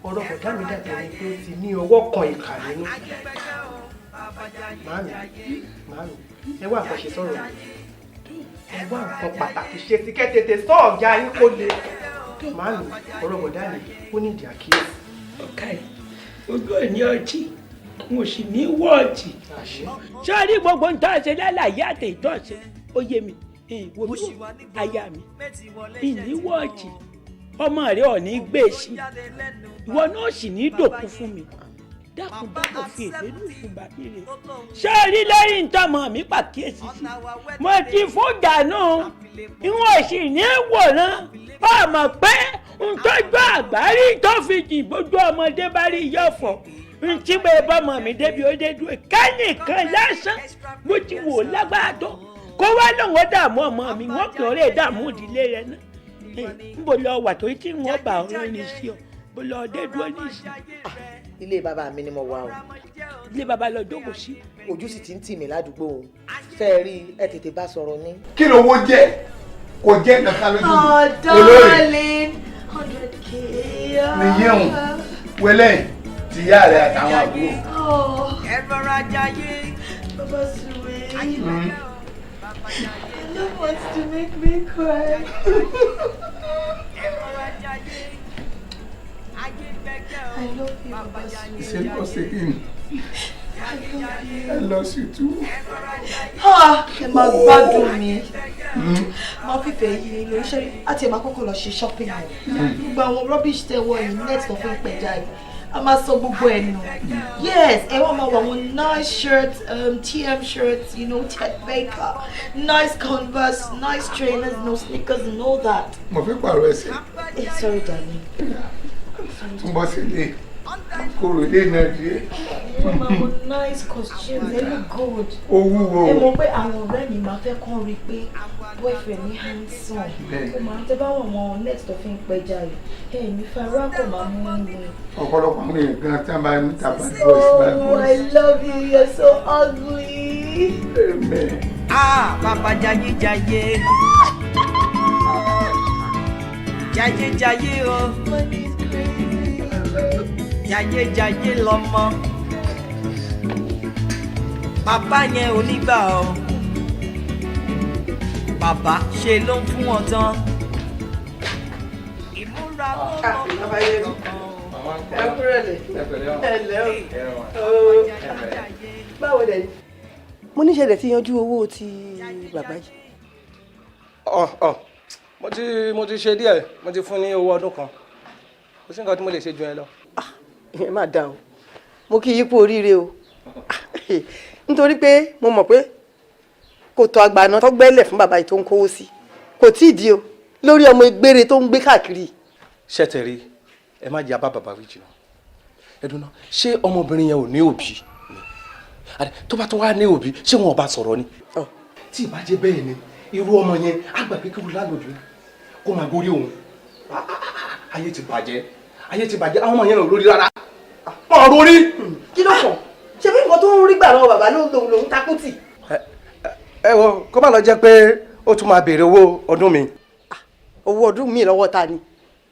ọ̀rọ̀ bọ̀dá mi dàbí ẹni pé ó ti ní ọwọ́ kan ìkà nínú. Màámi, màámi, ẹ wá nǹkan ṣe sọ̀rọ̀ mi. Ẹ wá nǹkan pàtàkì ṣe sí kẹ́ tètè sọ ọ̀gá yín kó le. Màámi, ọ̀rọ̀ bọ̀dá mi ó ní ìdí àkíyèsí. Ọ̀ka ẹ̀ ojú ẹ̀ ní ọtí, n ò sì ní wọ́ọ̀tì. Sọ́ọ́rí gbogbo ń tọ́ ṣe lálàyé àtẹ̀tọ́ ṣe, ó yé mi. Wò mí wò, aya mi, ìní wọ́ọ̀tì. Ọmọ rẹ ò ní gbé e sí, ìwọ náà sì ní dòkú fún mi. Dákun dákun, fi èdè nù fún bàbí rẹ. Sọ́ọ́rí lẹ́yìn tọmọ mi pàkíyèsí sí, mo ti fún dànù, ìwọ̀n sì ní wòran. Ọmọ pé ntọ́jú àgbárí tó fi jìn bójú ọmọdé bá rí yọ̀fọ̀ ntí bẹ́ẹ̀ bọ́mọ mi débi ó dé dúró kẹ́nìkan lásán mo ti wò lágbára tó kó wá lóun ó dààmú ọmọ mi, wọ́n kì í rè dààmú ìdílé rẹ náà. Nbọ lọ wà torí tí wọ́n bá ọ̀rọ̀ ní sí ọ. Lọ dé dúró nísìn. Ilé bàbá mi ni mo wà o. Ilé bàbá lọ jókòó sí. Ojú sì ti ń tì mí ládùúgbò o. Ṣé ẹ rí ẹ tètè bá sọ̀rọ̀ ní. Kí ló wo jẹ́? Kò jẹ́ kankan lójú mi. Oh, darling, 100K. Nìyẹn o, wẹlẹ́ tìyá rẹ̀ àtàwọn àbúrò. Ẹ rọra jayé. Baba Suwe. Your love wants to make me cry. I love you, Baba Suwe. Ṣé lọ sí kí ni? I love you. I love you too. Ah, ẹ máa gbádùn mi. Máa fífẹ́ yìí lórí ṣẹ́rí àti ẹ̀ máa kọ́kọ́ lọ ṣe shopping mall. Gbogbo àwọn rubbish tẹ wọ yìí net tó fi ń pẹja yìí. A máa sọ gbogbo ẹ̀ nù. Yes, ẹ wọ́n máa wọ àwọn nice shirts, TM shirts, you know, Ted Baker, nice Converse, nice trainers, no sneakers and all that. Mo fi pàrọ̀ ẹsẹ̀. Eh, sorry darling. Túnbọ̀ sí ilé. Kúrò ilé náà díẹ̀. Wọ́n máa wọ nice costumes, they look good. Ó wúwo. Ẹ mọ̀ pé àwọn ọ̀rẹ́ mi máa fẹ́ kàn rí pé boyfriend mi handsome. Bẹ́ẹ̀. Ó máa ń tẹ́ bá wọn wọn net tó fi ń pẹja yìí. Ẹ mi fara kò máa mú mi. Ọ̀pọ̀lọpọ̀ àwọn èèyàn gan tí wọ́n bá ń ta bad boys, bad Oh, boys. I love you. You're so ugly. Amen. Ah, bàbá jayé jayé. Jayé jayé o. Money is crazy. Jayé jayé lọmọ. Bàbá yẹn ò ní gbà o. Bàbá ṣe ló ń fún wọn tán. Ìmúra ló mọ Ẹ kúrẹ̀lẹ̀. Ẹ lẹ́ o. Báwo dẹ̀ ni? Mo ní ṣẹlẹ̀ ti yanjú owó ti bàbá yìí. Ọ mo ti ṣe díẹ̀, mo ti fún ní owó ọdún kan, kò sí nǹkan tí mo lè ṣe ju ẹ lọ. Ìyẹn má dáa o. Mo kí yín kú oríire o. Nítorí pé mo mọ̀ pé kòtò àgbàna tó gbẹ́lẹ̀ fún bàbá yìí tó ń kówó sí. Kò tí ì di o. Lórí ọmọ egbére tó ń gbé káàkiri. Ṣẹ́tẹ̀rí, ẹ má jẹ́ abá bàbá wí jìnnà. Ẹ dúná, ṣé ọmọbìnrin yẹn ò ní òbí ni? Àdé, tó bá tó wá ní òbí, ṣé wọn ò bá sọ̀rọ̀ ni? Tí ìbá jẹ́ bẹ́ẹ̀ ni, irú ọmọ yẹn á gbà pé kí wọ́n lálòjù kó máa gorí òun. Ayé ti bàjẹ́, ayé ti bàjẹ́, àwọn ọmọ yẹn ò lórí rárá, wọn ò lórí. Kí ló kàn? Ṣé bí nǹkan tó ń rí gbà lọ́wọ́ bàbá ló ń lòun takú tì? Ẹ wo, kó má lọ jẹ́ pé ó tún máa béèrè owó ọdún mi. Owó ọdún mi lọ́wọ́ ta ni?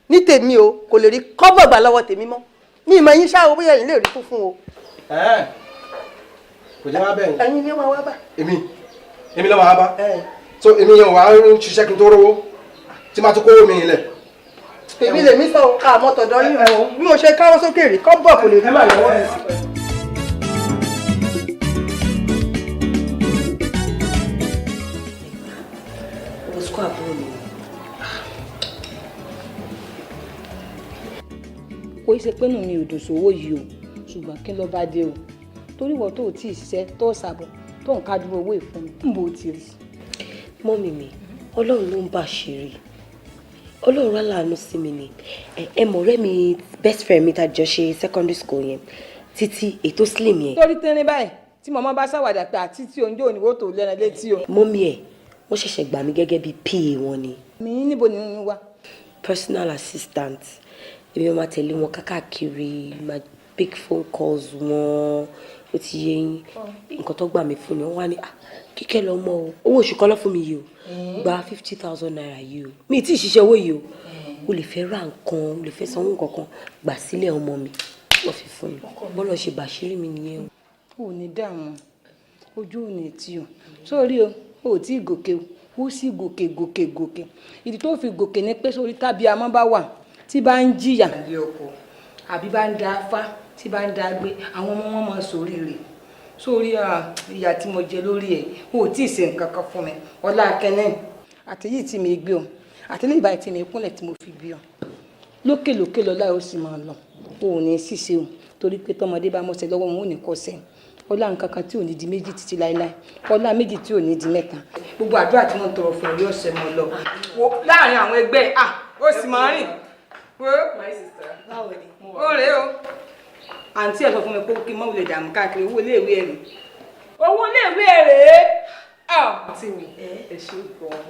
Ní tèmi o, kò lè rí kọ́bọ̀ gbà lọ́wọ́ tèmi mọ́. Mi ìmọ̀ yín ṣáà o, bóyá ẹ̀yin lè rí fún fún o. Kò jẹ́ wá bẹ́ẹ̀. Ẹ̀yin ni ó máa wá bá. Èmi ló máa bá. So èmi yẹn wà á ń ṣiṣẹ́ kí n tó rówó tí máa tún kówó mi lẹ̀. Èmi lèmi sọ o, àmọ́ tọ̀dọ̀ yín o. Bí mo ṣe káwọ́ sókè rí, kọ́bọ̀ kò lè rí gbà lọ́wọ́ mi. Owó sukú àbúrò mi. Kò í ṣe pé nù mi ò dùn sówó yìí o, ṣùgbọ́n kí ló bá dé o? Torí wọ́n tó tí ì ṣiṣẹ́ tó ṣàbọ̀ tó ń kájú owó ìfún mi ń bò ti rí. Mummy mi, Ọlọ́run ló ń bá ṣeré. Ọlọ́run rán láàánú sí mi ni. Ẹ mọ̀ ọ̀rẹ́ mi, best friend mi tá a jọ ṣe secondary school yẹn, Títí ètò slim yẹn. Torí tínrín báyìí tí màmá bá ṣàwàdà pé àti tí oúnjẹ òníwó tó lẹ́ran létí o. Mummy ẹ̀, wọ́n ṣẹ̀ṣẹ̀ gbà mí gẹ́gẹ́ bí PA wọn ni. Mi níbo ni ń wá? Personal assistant. Èmi máa tẹ̀lé wọn kákàkiri, máa pick phone calls wọn, ó ti yé yín. Nǹkan tó gbà mí fún ni wọ́n wá ní, "Ah, Kíkẹ́ lọ́mọ o, owó oṣù kan lọ fún mi yìí o, gba ₦50,000 yìí o, mi ì tí ì ṣiṣẹ́ owó yìí o, o lè fẹ́ ra nǹkan, o lè fẹ́ sanwó nǹkan kan, gbà sílẹ̀ ọmọ mi." Wọ́n fi fún mi. Bọ́lá ṣe bàṣírí mi nìyẹn o. Ò ní dààmú, ojú ò ní tí o. Sórí o, ò tí ì gòkè o, ó sì gòkè gòkè gòkè. Ìdí tó fi gòkè ni pé sórí tábí amọ́ bá wà tí bá ń jìyà ilé ọkọ àbí bá ń da afá tí bá ń da gbé, àwọn ọmọ wọn máa sórí rẹ̀. Sórí ìyà tí mo jẹ lórí ẹ̀, o ò tí ì ṣe nǹkan kan fún mi. Ọlá akẹ́nẹ́ àtẹ̀yí tí mi gbé o, àtẹ̀lé ìbáyìí tí mi kúnlẹ̀ tí mo fi gbé o, lókè lókè lọ́lá ó sì máa lọ. O ò ní ṣìṣe o, torí pé tọmọdé bá mọṣẹ lọ́wọ́, wọn ò ní kọsẹ̀. Ọlá nǹkan kan tí ò ní di méjì títí láéláé, ọlá méjì tí ò ní di mẹ́ta, gbogbo àdúrà tí wọ́n ń tọrọ fún ọ yóò ṣẹ mọ́ lọ. Wo láàrin àwọn ẹgbẹ́ à ó sì máa rìn wo ó rèé o. Àǹtí ẹ̀ sọ fún mi pé kí n má wulẹ̀ dààmú káàkiri. Owó iléèwé ẹ̀ rèé, owó iléèwé ẹ̀ rèé. Àǹtí mi, ẹ ṣe gan-an.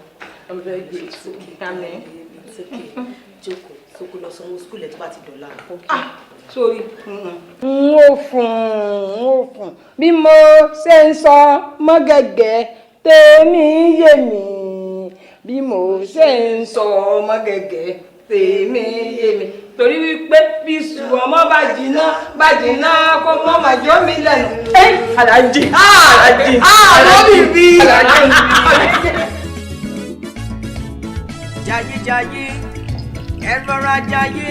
I'm very grateful. Amen. It's okay. Jókòó, sókó lọ sanwó school ẹ̀ tó bá ti dọ̀la. Sorry. N ó fún un, n ó fún un. Bí mo ṣe ń sọ mọ́ gẹ́gẹ́, tèmi yé mi. Bí mo ṣe ń sọ mọ́ gẹ́gẹ́, tèmi yé mi. Torí wípé bí sùn ọmọ bá jiná bá jiná kó mọ́ màá jọ́ mi lẹ́nu. Ẹ Aláàjì! Aláàjì! Lórí mi. Aláàjì! Jayéjayé, ẹ rọra jayé,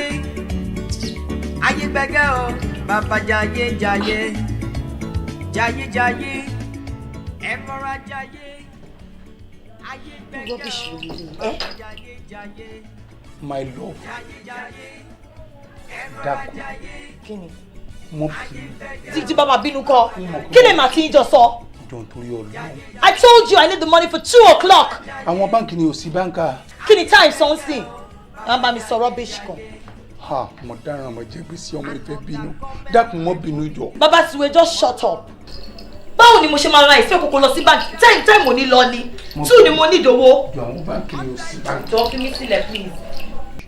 ayé gbẹgẹ o bàbá. Jayéjayé, jayéjayé, ẹ rọra jayé, ayé gbẹgẹ o bàbá. Jayéjayé, My love, jayéjayé, ẹ rọra dákun. jayé. Kí ni? Mo bínú. Tí bàbá bínú kọ́, kí lè mà tí ń jọ sọ? Jọ, nítorí Ọlọ́run. I told you I need the money for 2 o'clock. Àwọn báńkì ni ò sí báńkà. Kí ni time sọ ń sìn? Wọ́n bá mi sọ rubbish kan. Ha, mo dáràn, mo jẹ gbèsè ọmọ. Ìfẹ́ bínú, dákun, mo bínú jọ. Bàbá Suwe, just shut up. Báwo ni mo ṣe máa ra ìfẹ́ òkòkò lọ sí báńkì? Time ò ní lọ ni. 2 ni mo ní ìdòwò. Jọ, àwọn báńkì ni ò sí báńkì. Jọ, fi mí sílẹ̀, please.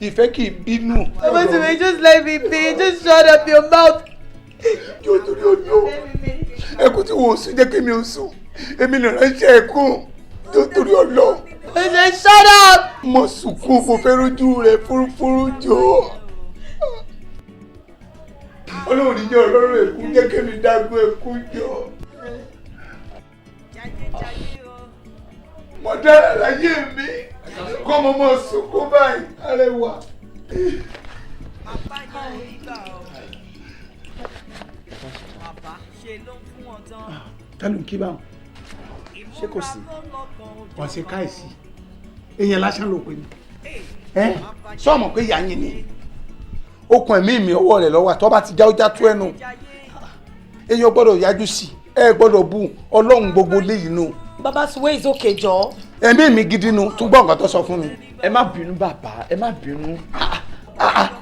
Ìfẹ́ kì í bínú. Bàbá Suwe, just let me be. Just shut up your mouth. Jọ, torí Ọlọ́run, ẹkún tí wò ó sùn jẹ́ kí mi ò sùn, èmi lè ránṣẹ́ ẹkún. Jọ, torí Ọlọ́run. I said shut up. Mo sunkún, mo fẹ́ rójú rẹ̀ fúrúfúrú. Jọ, Ọlọ́run níjẹ́ ọlọ́run ẹkún jẹ́ kí mi dágbó ẹkún. Jọ, mo dára láyé mi kọ́, mo mọ̀ sunkún báyìí, arẹwà. Bàbá yẹn ò ní gbà ọ́, bàbá ṣe ló ń fún ọ tán. Ta ló ń kí báwọn? Ṣé kò sí? Wọ́n ṣe káìsì, èèyàn lásán ló pè mí. Ẹ sọmọ pé ìyá yín ni okùn ẹ̀mí mi, ọwọ́ rẹ̀ lọ́wọ́ àtọ́ bá ti já, ó já tú ẹnu. Èèyàn gbọ́dọ̀ yájú sí ẹ, gbọ́dọ̀ bú Ọlọ́run gbogbo léyìí nù. Bàbá Suwe is okay, jọ. Ẹ̀mí mi gidi nu, tún gbọ́ nǹkan tó sọ fún mi. Ẹ má bínú bàbá, ẹ má bínú.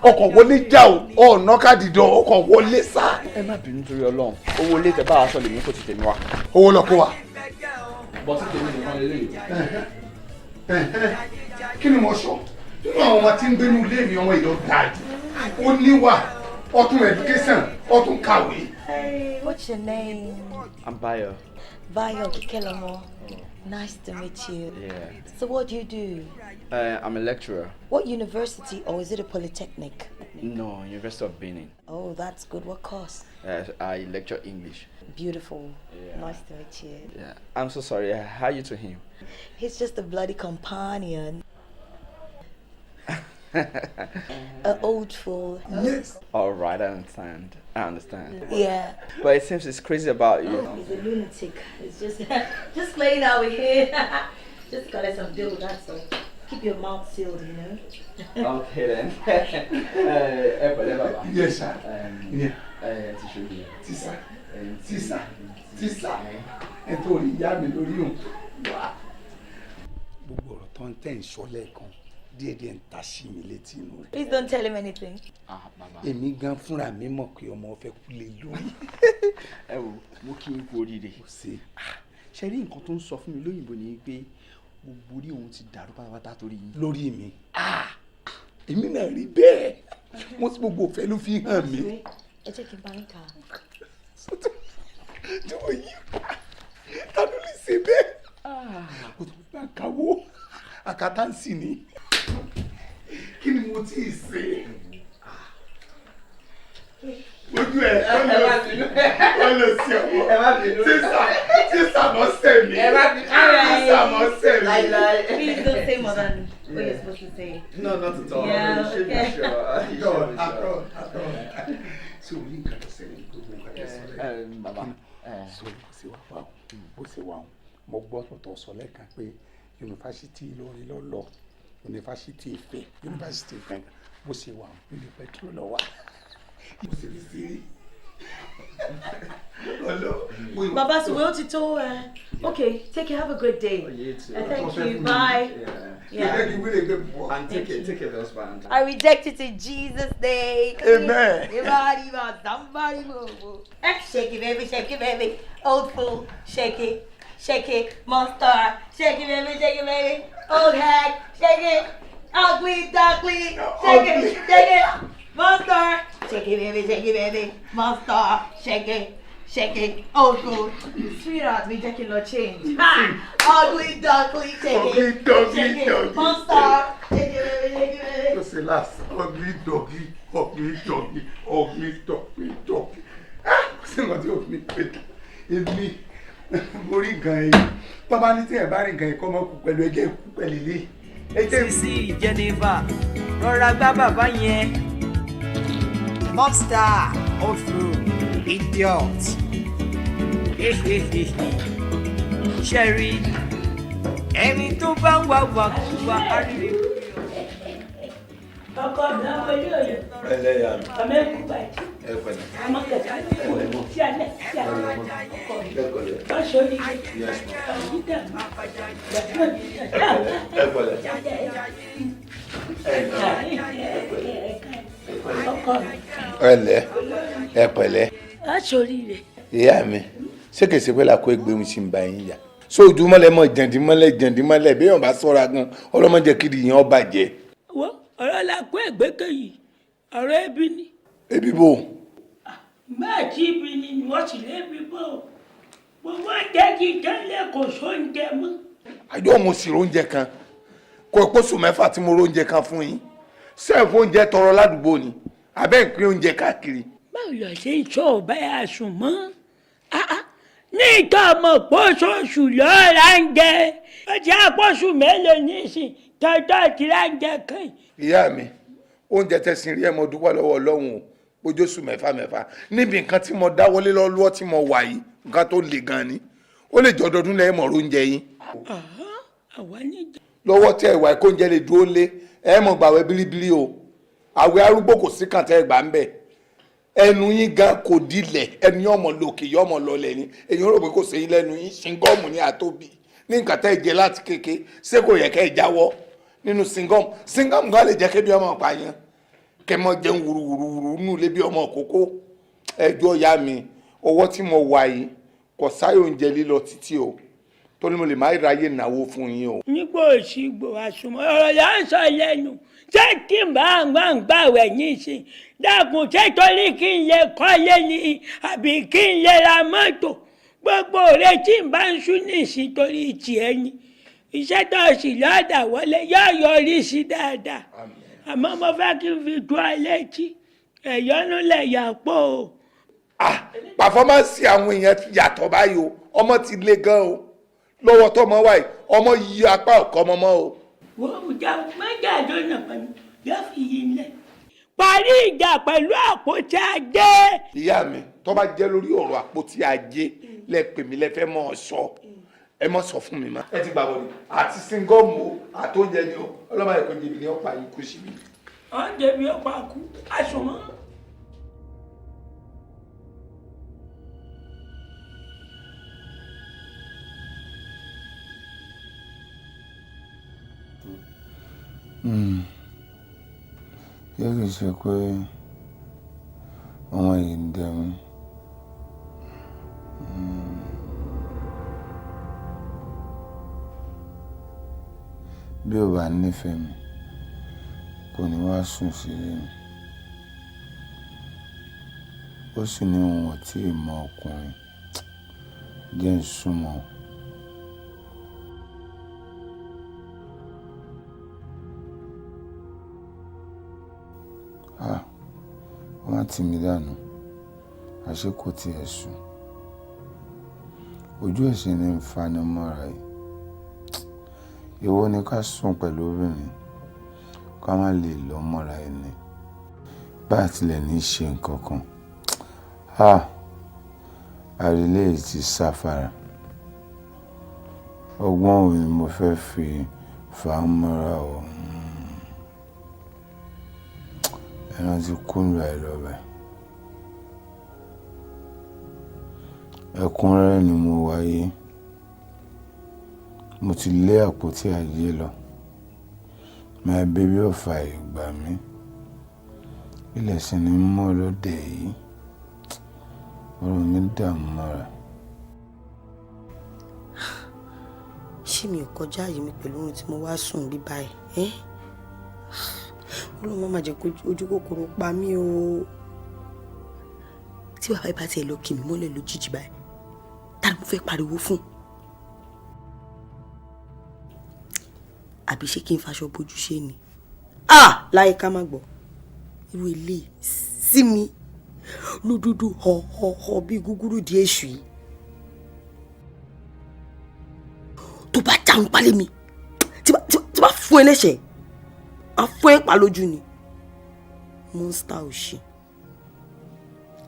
Ọkàn wọlé já o, ọ̀nà kádìdọ̀ ọkàn wọlé sá. Ẹ má bínú torí Ọlọ́run, owó ilé tẹ bá wa sọ lèmi kò ti tèmi wá. Owó lọ kó wa. Bọ́sí tèmi nìkan lélẹ́yìí. Kí ni mo sọ nínú àwọn ọmọ tí ń gbénú ilé mi? Ọmọ ìlọ dájú, ó níwà, ọtún education, ọtún kàwé. Hey, what's your name? I'm Bayo. Bayo Kikelomo. Nice to meet you. Yeah. So what do you do? I'm a lecturer. What university, or is it a polytechnic? No, University of Benin. Oh, that's good. What course? I lecture English. Beautiful. Yeah. Nice to meet you. Yeah. I'm so sorry. How are you to him? He's just a bloody companion. An old fool. Yes. All right, I understand. I understand. Yeah. But it seems it's crazy about you. He's a lunatic. He's just playing out here. Just collect some bill, that's all. Keep your mouth sealed, you know. Okay then. Ẹ pẹ̀lẹ́ bàbá. Yes, sir. Yeah. Ẹ ti ṣe yìí. Tísà, tísà, tísà, ẹ tó rí ìyá mi lórí òun wá. Gbogbo ọ̀rọ̀ tó ń tẹ̀ ń sọ lẹ́ẹ̀kan díẹ̀díẹ̀ ń ta sí mi létí inú rẹ̀. Please don't tell him anything. Ah, bàbá. Èmi gan fúnra mi mọ̀ pé ọmọ fẹ́ kú lé lórí. Ẹ wo, mo kí n kú oríire. Ṣe Ṣe rí nǹkan tó ń sọ fún mi lóyìnbó ni pé gbogbo orí òun ti dàrú pátápátá torí yín. Lórí mi, èmi náà rí bẹ́ẹ̀, mo sì gbogbo òfẹ́ ló fi hàn mí. Ẹ jẹ́ kí n bá yín kà á. Tí mo yí ta ló lè ṣe bẹ́ẹ̀, o tó bá kàwó àkátàǹsì ni, kí ni mo ti ṣe ojú ẹ? Ó lọ sí ọwọ́ sísà, sísà mọ́ sẹ́mi, sísà mọ́ sẹ́mi. Please don't say more than what you're supposed to say. No, not at all. Yeah, You should be okay. sure. You At all, should be at sure. all, at all. Ṣé o ní nǹkan tó ṣẹlẹ̀ ní gbogbo nǹkan tó ṣẹlẹ̀? Bàbá. So bó ṣe wà wà bó ṣe wà, mo gbọ́ tọ̀tọ̀ sọ lẹ́ẹ̀kan pé yunifásitì Ìlọrin lọ lọ, yunifásitì Ifẹ̀, yunifásitì Ifẹ̀. Bó ṣe wà, níbi petrol lọ wà, bó ṣe fi sí ọlọ. Bàbá Suwe, ó ti tó ẹ. Okay, take care, have a great day. You too. Thank you, bye. Yeah. Yeah. And take care of your husband. I reject it in Jesus' name. Amen. Everybody, somebody move. Shake it, baby, shake it, baby. Old fool, shake it. Shake it, monster. Shake it, baby, shake it, baby. Old hag, shake it. Ugly duckling, shake it, shake it. Monster. Shake it, baby, shake it, baby. Monster, shake it, shake it. Old school. Sweetheart mi, jẹ́ kí n lọ change. Ha! Ugly duckling, shake it. Ugly doggy, shake it. doggy. Monster, shake it, baby, shake it, baby. Just say last. Ugly doggy, ugly doggy, ugly doggy, doggy. Ah! Kò sí nǹkan tí o fi mi pè tó. Èmi mo rí nǹkan yìí. Tọ́ba ní tí ẹ̀ bá rí nǹkan yìí kọ́ mọ́ kú pẹ̀lú ẹjẹ́ kú pẹ̀lú ilé. Sisi Jennifer, rọra gbá bàbá yẹn. Mobstar, old fool, idiot. Ṣẹ́rí, ẹni tó bá ń wá wàkúwà àríwí. Ọkọ mi, ọmọ ilé òye. Ẹlẹ́yà mi. Ọmọ ẹkú bàjẹ́. Ẹ pẹ̀lẹ́. Ọmọ kẹta ní kò sí alẹ́ sí alẹ́. Ọkọ mi. Ẹ pẹ̀lẹ́. Lọ́sọ̀ ni. Yes, ma. Ọ̀yí dàgbà. Dàgbà mi dàgbà. Ẹ pẹ̀lẹ́. Ọkọ mi. Ẹ lẹ́, ẹ pẹ̀lẹ́. Aṣọ oríire. Ìyá mi, ṣé kìí ṣe pé làkó egbe mi ṣì ń ba yín yà? Sóòjúmọ́lẹ̀ mọ̀ jẹ̀ǹdímọ́lẹ̀ jẹ̀ǹdímọ́lẹ̀ bí èèyàn bá sọ́ra gan, ọlọ́mọdé kiri yẹn ó bàjẹ́. Wo ọ̀rọ̀ la kó ègbékè yìí, ọ̀rọ̀ ebi ni. Ebi bo? Bẹ́ẹ̀ tí ibi ni wọ́n sì lébi bò ó. Gbogbo jẹ́ kí tẹ́lẹ̀ kò sóúnjẹ mọ́. Àjọ mo sì róúnjẹ kan. Kò pósù 6 tí mo róúnjẹ kan fún yín. Sẹ́ẹ̀fù oúnjẹ tọrọ ládùúgbò ni. Abẹ́ ìpín oúnjẹ káàkiri. Báwo lọ ṣe ń sọ ọba ẹ̀ àsùn mọ́? Ní ìtọ́ ọmọ pósòṣù lọ́ọ́ ra ń jẹ. Ó ti àpòṣù mélòó nísìn tọ́jọ́ ti ra ń jẹ kàn. Ìyá mi, oúnjẹ tẹ̀sìn rí ẹ̀ mọ́ dúpẹ́ lọ́wọ́ Ọlọ́run o. Ojóṣù 6 mẹ́fà níbi nǹkan tí mo dáwọ́lé lọ́wọ́ tí mo wà yìí, nǹkan tó le gan ni. Ó lè jọ ọdọọdún lẹ́yìn mọ̀ oúnjẹ yín. Lọ́wọ́ tẹ ìwà ẹ̀kọ́ oúnjẹ lè dúró lé, ẹ mọ̀ gbàwẹ̀ bíríbírí o. Àwẹ̀ arúgbó kò sí kàn tẹ́ ẹ gbà ń bẹ̀. Ẹnu yín gan kò dilẹ̀, ẹnu yín ọmọ lòkè yín ọmọ lọlẹ̀ ni. Èyí rò pé kò sí yín lẹ́nu yín, ṣingọ́ọ̀mù ni àtóbi. Ní nǹkan tẹ́ ẹ jẹ láti kéke, ṣé kò yẹ kẹ́ ẹ jáwọ́ nínú ṣingọ́ọ̀mù? Ṣingọ́ọ̀mù gan lè jẹ́ kébi ọmọ pààyàn. Kẹ́ mọ́ jẹun wùrùwùrù nù lé bí ọmọ kókó. Ẹjọ́ ya mi, ọwọ́ tí mo wà yìí kò sáyò oúnjẹ lílọ títí o. Torí mo lè má ráyè náwó fún yín o. Nígbà òsìgbò àsùnmọ́ ọ̀rọ̀ yà ń sọ lẹ́nu. Ṣé kí n bá ń gbà ń gbàwẹ̀ nísìn? Dákun, ṣé torí kí n lè kọ́lé ni àbí kí n lè ra mọ́tò? Gbogbo rẹ̀ tí n bá ń sún nísìn torí tiẹ̀ ni. Iṣẹ́ tó sì lọ́dà wọlé yóò yọrí sí dáadáa. Àmọ́ mo fẹ́ kí n fi tó ẹ létí. Ẹ̀yọ́nú lẹ̀ yà pọ̀ o. Pàfọ́mánsì àwọn èèyàn ti yàtọ̀ báyìí o. Ọmọ ti le gan o. Lọ́wọ́ tọmọ wáyé, ọmọ yí apá ọ̀kọ́ ọmọ mọ́ o. Wọ́n jà mẹ́jà lónà pẹ̀lú yóò fi yí lẹ̀. Parí ìjà pẹ̀lú àpótí ajé. Ìyá mi, tó bá jẹ́ lórí ọ̀rọ̀ àpótí ajé lẹ pè mí lẹ fẹ́ mọ́ ọ sọ. Ẹ mọ́ sọ fún mi mọ́. Ẹ ti gbàgbọ́ ni, àti síngọ́ọ̀mù o, àtóúnjẹ ni o, ọlọ́mọ ẹ̀kọ́ jẹ̀bi ni ọ̀pá yìí kú síbi. Ọ̀ jẹ̀bi ọ̀pá kú, àsùnmọ́. Ṣé kìí ṣe pé ọmọ yìí ń dẹ mí? Bí ó bá nífẹ̀ẹ́ mi, kò ní wá sùn sílé mi. Ó sì ní òun ò tí ì mọ ọkùnrin. Jẹ́ ń súnmọ́. Ah, ó má tì mí dànù. Àṣé kò tiẹ̀ sùn. Ojú ẹ̀sìn ni ń fani mọ́ra yìí. Èwo ni ká sùn pẹ̀lú obìnrin, ká má lè lọ mọ́ra ẹni. Bá tilẹ̀ ní ṣe nǹkan kan. Ah, àrílé yìí ti sáfara. Ọgbọ́n wo ni mo fẹ́ fi fà á mọ́ra o? Ẹran ti kúndùn àìlọ́bẹ̀. Ẹ̀kúnrẹ́rẹ́ ni mo wáyé. Mo ti lé àpótí ajé lọ. My baby ò fààyè gbà mí. Ilẹ̀ sì ni mọ́ lóde yìí. Ọ̀rọ̀ mi dààmú mọ́ra. Ṣé mi ò kọjá àyè mi pẹ̀lú ohun tí mo wá sùn bí báyìí? Ẹ́, Ọlọ́run má má jẹ́ kó ojú kòkòrò pa mí o. Tí bàbá yìí bá tiẹ̀ lọ kì mí mọ́lẹ̀ lójijì báyìí, ta ni mo fẹ́ pariwo fún? Àbí ṣé kí n faṣọ bójú ṣe ni? Ah, láyé ká má gbọ́. Irú ilé sí mi lódúdú họ họ họ bí gúgúrú di èṣù yìí. Tó bá jáun pálí mi, tí bá fún ẹ lẹ́sẹ̀, á fún ẹ pa lójú ni. Monster òṣì.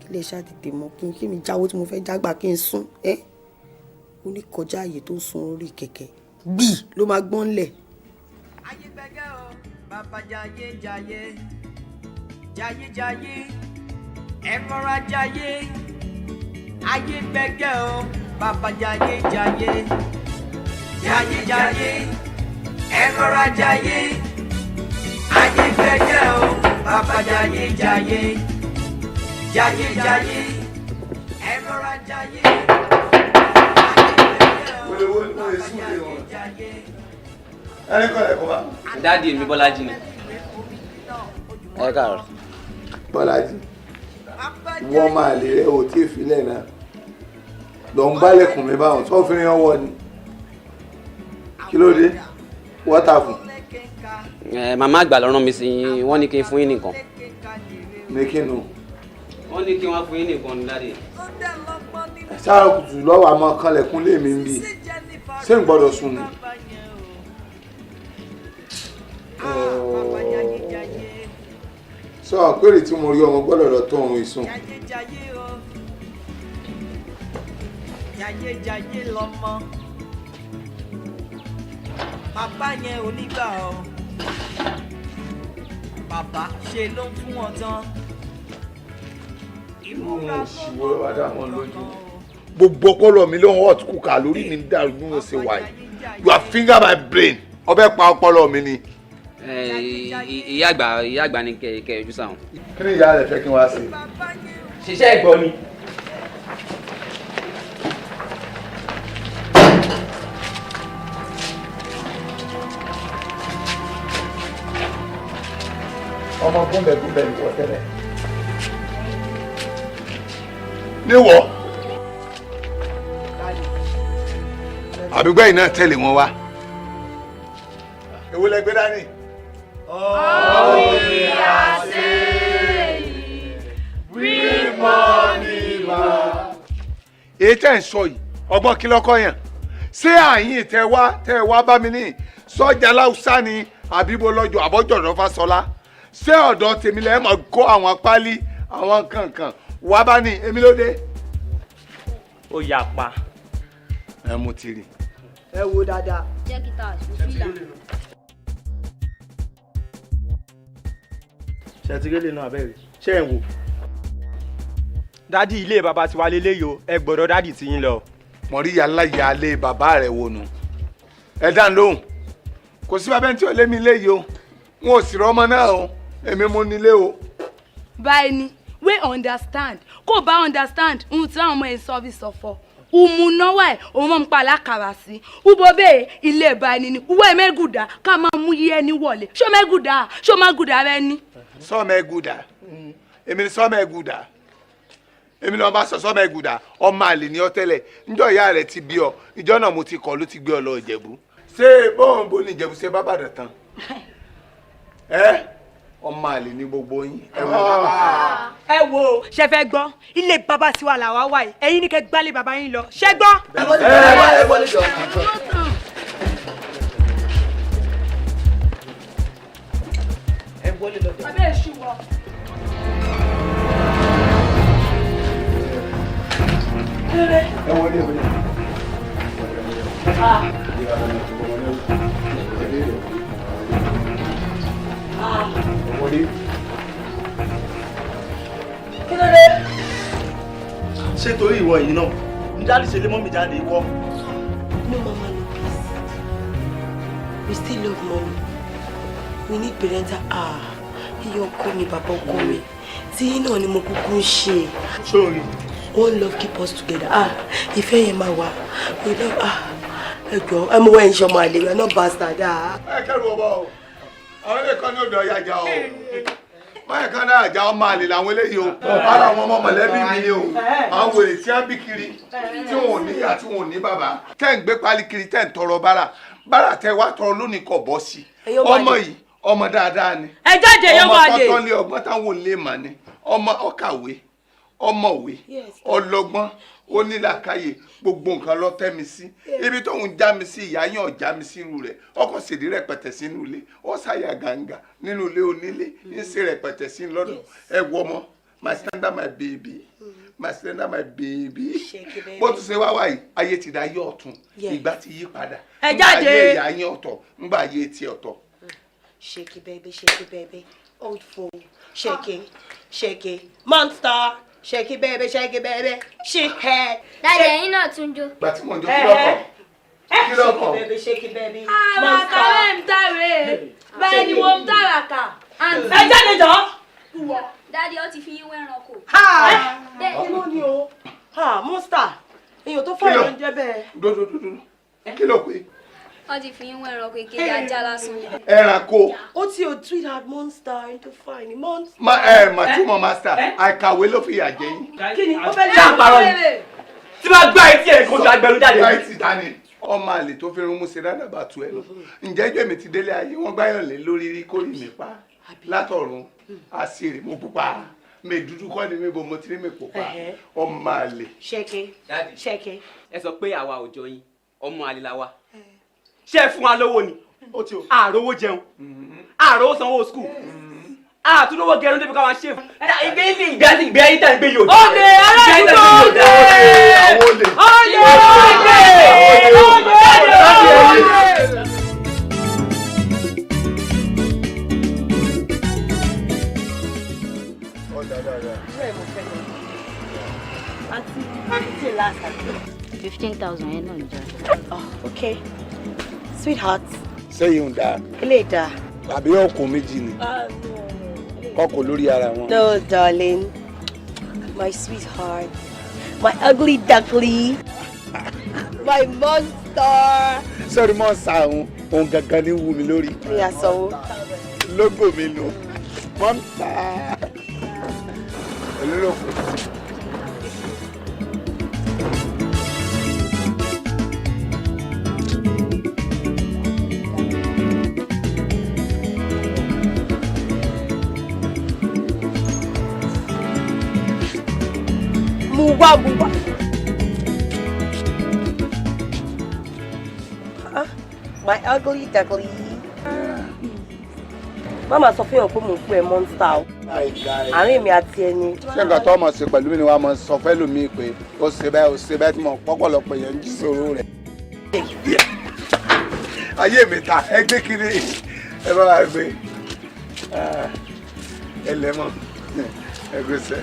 Kí lè ṣáà tètè mọ kí n kí mi jáwó tí mo fẹ́ jágbà kí n sún ẹ́. Ó ní kọjá àyè tó ń sun orí kẹ̀kẹ́. Gbì ló máa gbọ́n lẹ̀. Ayé gbẹgẹ́ o, bàbá jayé jayé, jayé jayé, ẹ rọra jayé. Ayé gbẹgẹ́ o, bàbá jayé jayé, jayé jayé, ẹ rọra jayé. Ayé gbẹgẹ́ o, bàbá jayé jayé, jayé jayé, ẹ rọra jayé. Ẹni kọ́ ẹ̀ kọ́ bá. Daddy mi Bọ́lájí ni. Ẹ káàárọ̀. Bọ́lájí, wọ́n máa lè rẹ́ ò tí ì filẹ̀ náà. Lọ ń gbálẹ̀kùn mi báwọn tó fi rìn ọwọ́ ni. Kí ló dé? Wọ́tà fún. Ẹ màmá àgbà ló rán mi sí yín, wọ́n ní kí n fún yín nìkan. Ní kí nu? Wọ́n ní kí wọ́n fún yín nìkan ní daddy. Sáà kùtù lọ́wọ́ àmọ́ kanlẹ̀kùn lé mi ń bì. Ṣé n gbọ́dọ̀ sùn ni? Sọ péré tí mo rí ọmọ gbọ́dọ̀ lọ tó ohun ìsùn. Jayé jayé lọmọ, bàbá yẹn onígbà ọ, bàbá ṣe ló ń fún ọ tán. Irú òṣìwò ló wá dá wọn lójú. Gbogbo ọpọlọ mi ló ń hot kúkà lórí mi ń dàrú bí mo ṣe wà yìí. You are finger my brain. Ọbẹ̀ pa ọpọlọ mi ni. Ìyá àgbà ni kẹ ojú sáwọn. Kí ni ìyá rẹ̀ fẹ́ kí n wá sí? Ṣiṣẹ́ ẹ̀gbọ́n ni. Ọmọ gúnbẹ̀gúnbẹ̀ ni wọ́n tẹ́lẹ̀. Níwọ̀. Àbígbẹ́yìn náà tẹ̀lé wọn wá. Èwo lẹ gbé dání? All we are saying, bring money back. Èyí tẹ́ ń sọ yìí, ọgbọ́n kí lọ́kọ́ yàn. Ṣé àyìn tẹ wá bá mi ní sọ́jà láwùsá ni àbíbo lọ́jọ́ àbọ́jọ̀dọ̀ Fáṣọlá? Ṣé ọ̀dọ̀ tèmi lẹ́ mọ̀ kó àwọn pálí àwọn kankan wá bá ní èmi ló dé? Ó yà pa. Ẹ mú ti rí. Ẹ wo dáadáa. Jẹ́ kí tá a ṣe fìlà. Ṣètìlẹ́ náà abẹ́rẹ́ ṣé ẹ̀ ń wò. Dádì ilé bàbá tiwa lélẹ́yìí o, ẹ gbọ́dọ̀ dádì tí yín lọ. Mọ̀rí yàrá yàlé bàbá rẹ̀ wò nù. Ẹ dá ń lóhùn. Kò sí bàbá ẹni tí ò lé mi léyìí o. N ò sì rọ́mọ náà o. Èmi mo nílé o. Báyìí ni, we understand. Kò bá understand, ohun tí àwọn ọmọ yẹn sọ fi sọ̀fọ̀. Umunawa ẹ̀ òun máa ń pa alákàrà sí. Ubo bẹ́ẹ̀ ilé ìbá ẹni ni. Uwe mẹ́gùdà ká máa mú yí ẹni wọlé. Ṣó mẹ́gùdà? Ṣó má gùdà rẹ ni? Sọ́mọ ẹgùdà. Èmi ni sọ́mọ ẹgùdà. Èmi ni wọ́n bá sọ sọ́mọ ẹgùdà. Ọmọ àlè ni ọ tẹ́lẹ̀. Njọ́ ìyá rẹ̀ ti bí ọ. Ìjọ́ náà mo ti kọ̀ ló ti gbé ọ lọ Ìjẹ̀bú. Ṣé bóun bo ni Ìjẹ̀bú ṣe bá bàdàn tán? Ẹ́ ọmọ àlè ni gbogbo yín. Ẹ wo ṣe fẹ́ gbọ́, ilé bàbá tiwa làwa wà yìí, ẹ̀yin ni kẹ́ gbálé bàbá yín lọ, ṣé gbọ́. Ẹ wọlé jọ. Ẹ wọlé lọ. Abẹ́ èṣù wọ. Ẹ wọlé wọlé. Kí ló dé? Ṣé torí ìwọ yìí náà ní dáàdì ṣe lé mọ́mì jáde ìwọ? No mama, no peace. We still love mommy. We need parental. Ah, iye ọkọ mi, bàbá ọkọ mi. Tí yín náà ni mo kúkú ń ṣe. Sórí. One love keep us together. Ah, ìfẹ́ yẹn máa wà. We love ah. Ẹ jọ, ẹ mú wẹ́n ṣọmọ àlè, we are not bastard. Ah. Ẹ kẹrù ọbọ o, àwọn ilé kan ní odò ọjà jà o, báyìí kan náà àjà ọmọ àlè làwọn eléyìí o. Ara àwọn ọmọ mọ̀lẹ́bí mi ni o, àwọn wèrè tí wọ́n bí kiri tí wọn ò níyà, tí wọn ò ní bàbá, tẹ́ ń gbé pálí kiri, tẹ́ ń tọrọ bára bára, tẹ́ wá tọrọ lónìí kọ̀ bọ́ sí i. Ọmọ yìí, ọmọ dáadáa ni. Ẹ jáde, yóò ọmọ máa lè. Tọ́tọ́ lé ọgbọ́n táwọn ò lè mà ni. Ọmọ ọkàwé, ọmọwé, ọlọ́gbọ́n, onílàkàyè, gbogbo nǹkan ló tẹ́ mi sí. Ibi tóun já mi sí, ìyá yàn já mi sí irú rẹ̀, ọkọ̀ ṣèdí rẹpẹtẹ sínú ilé, ó ṣàyà gàǹgà nínú ilé onílé, ń ṣe rẹpẹtẹ sí lọ́dọ̀. Ẹ wọ ọmọ, my standard, my baby, my standard, my baby. Bó tún ṣe wá wáyé, ayé ti da yé ọ̀tún, ìgbà ti yí padà. Ẹ jáde. Ayé ìyá yín ọ̀tọ̀, ńgbà ayé tiẹ̀ ọ̀tọ̀. Shake it, baby, shake it, baby. Old fool. Shake it, shake it. Monster. Shake it, baby, shake it, baby. Shake head. Daddy, ẹ̀yin náà tún jó. Gbà tí mò ń jó, kí lọ́kọ̀, kí lọ́kọ̀? Shake it, baby, shake it, baby. Àràkà rẹ̀ ń tàrè. Bẹ́ẹ̀ ni wọ́n ń tàràkà. Ẹ jáde jọ. Daddy, ó ti fi yín wẹ́ranko. Inú ni o. Ha, monster. Èèyàn tó fọ́ ìlú ń jẹ́ bẹ́ẹ̀. Dódódódó, kí ló pé? Wọ́n ti fi yín wẹ́ranko, ìkejì ajá lásán. Ẹranko. Ó ti o, sweetheart, monster, ẹni tó fine, monster. Ma ẹ mà túmọ̀ master, àìkàwé ló fi yà jẹ yín. Kí ni? Ó fẹ́ lé Ṣé àpárọ̀ ni? Tí bá gbá etí ẹ̀ kó tó agbẹ̀rún jáde. Gbá etí dání. Ọmọ àlè tó fi rún mú ṣe rádàbà tu ẹ lọ. Ǹjẹ́ ìjọ èmi ti délé ayé, wọ́n gbáyàn lé lórí rí kórì mi pa látọ̀run àṣírí mo pupa mi dúdú kọ́ ni mi bo mo ti rí mi pupa, ọmọ àlè. Shake it, Daddy. shake it. Ẹ sọ pé àwa ò jọ yín, ọmọ àlè la wa. Ṣé ẹ fún wa lówó ni? Àròwó jẹun, àròwó sanwó school, àtúndówó gẹrun débi ká máa ṣe. Ìgbé ilé ìgbé àti ìgbé ayé tà ń gbé yòó. Olè aládùúgbò, olè olè olè olè. Aunty, it's your last. 15,000 yẹn náà ń jẹ. Oh, okay. Sweetheart, Sẹ́yìn ń da? Eléyìí dáa. Àbí ọkọ̀ méjì ni kọ́kọ́ lórí ara wọn. No, darling. My sweetheart. My ugly duckling. My monster. Sọ́ọ́rí mọ́ sa òun, òun gangan ní wú mi lórí. Ní àsanwó. Lógò mi nù mọ́ ń sa olólùkù. Mú wá, mú wá. Ah, my ugly duckling. Má máa sọ fún yàn pé mò ń pè ẹ́ monster o. Àárín èmi àti ẹni. Ṣé nǹkan tó ọmọ ṣe pẹ̀lú mi ni wàá mọ sọ fẹ́ lómi pé ó ṣe bẹ́ẹ̀, ó ṣe bẹ́ẹ̀, tí mo pọ́pọ̀lọpọ̀ yẹn ń jí sòrò rẹ̀. Ayé mi ta, ẹ gbé kiri, ẹ bá wa gbé ẹ lẹ́mọ̀, ẹ gbé sẹ́.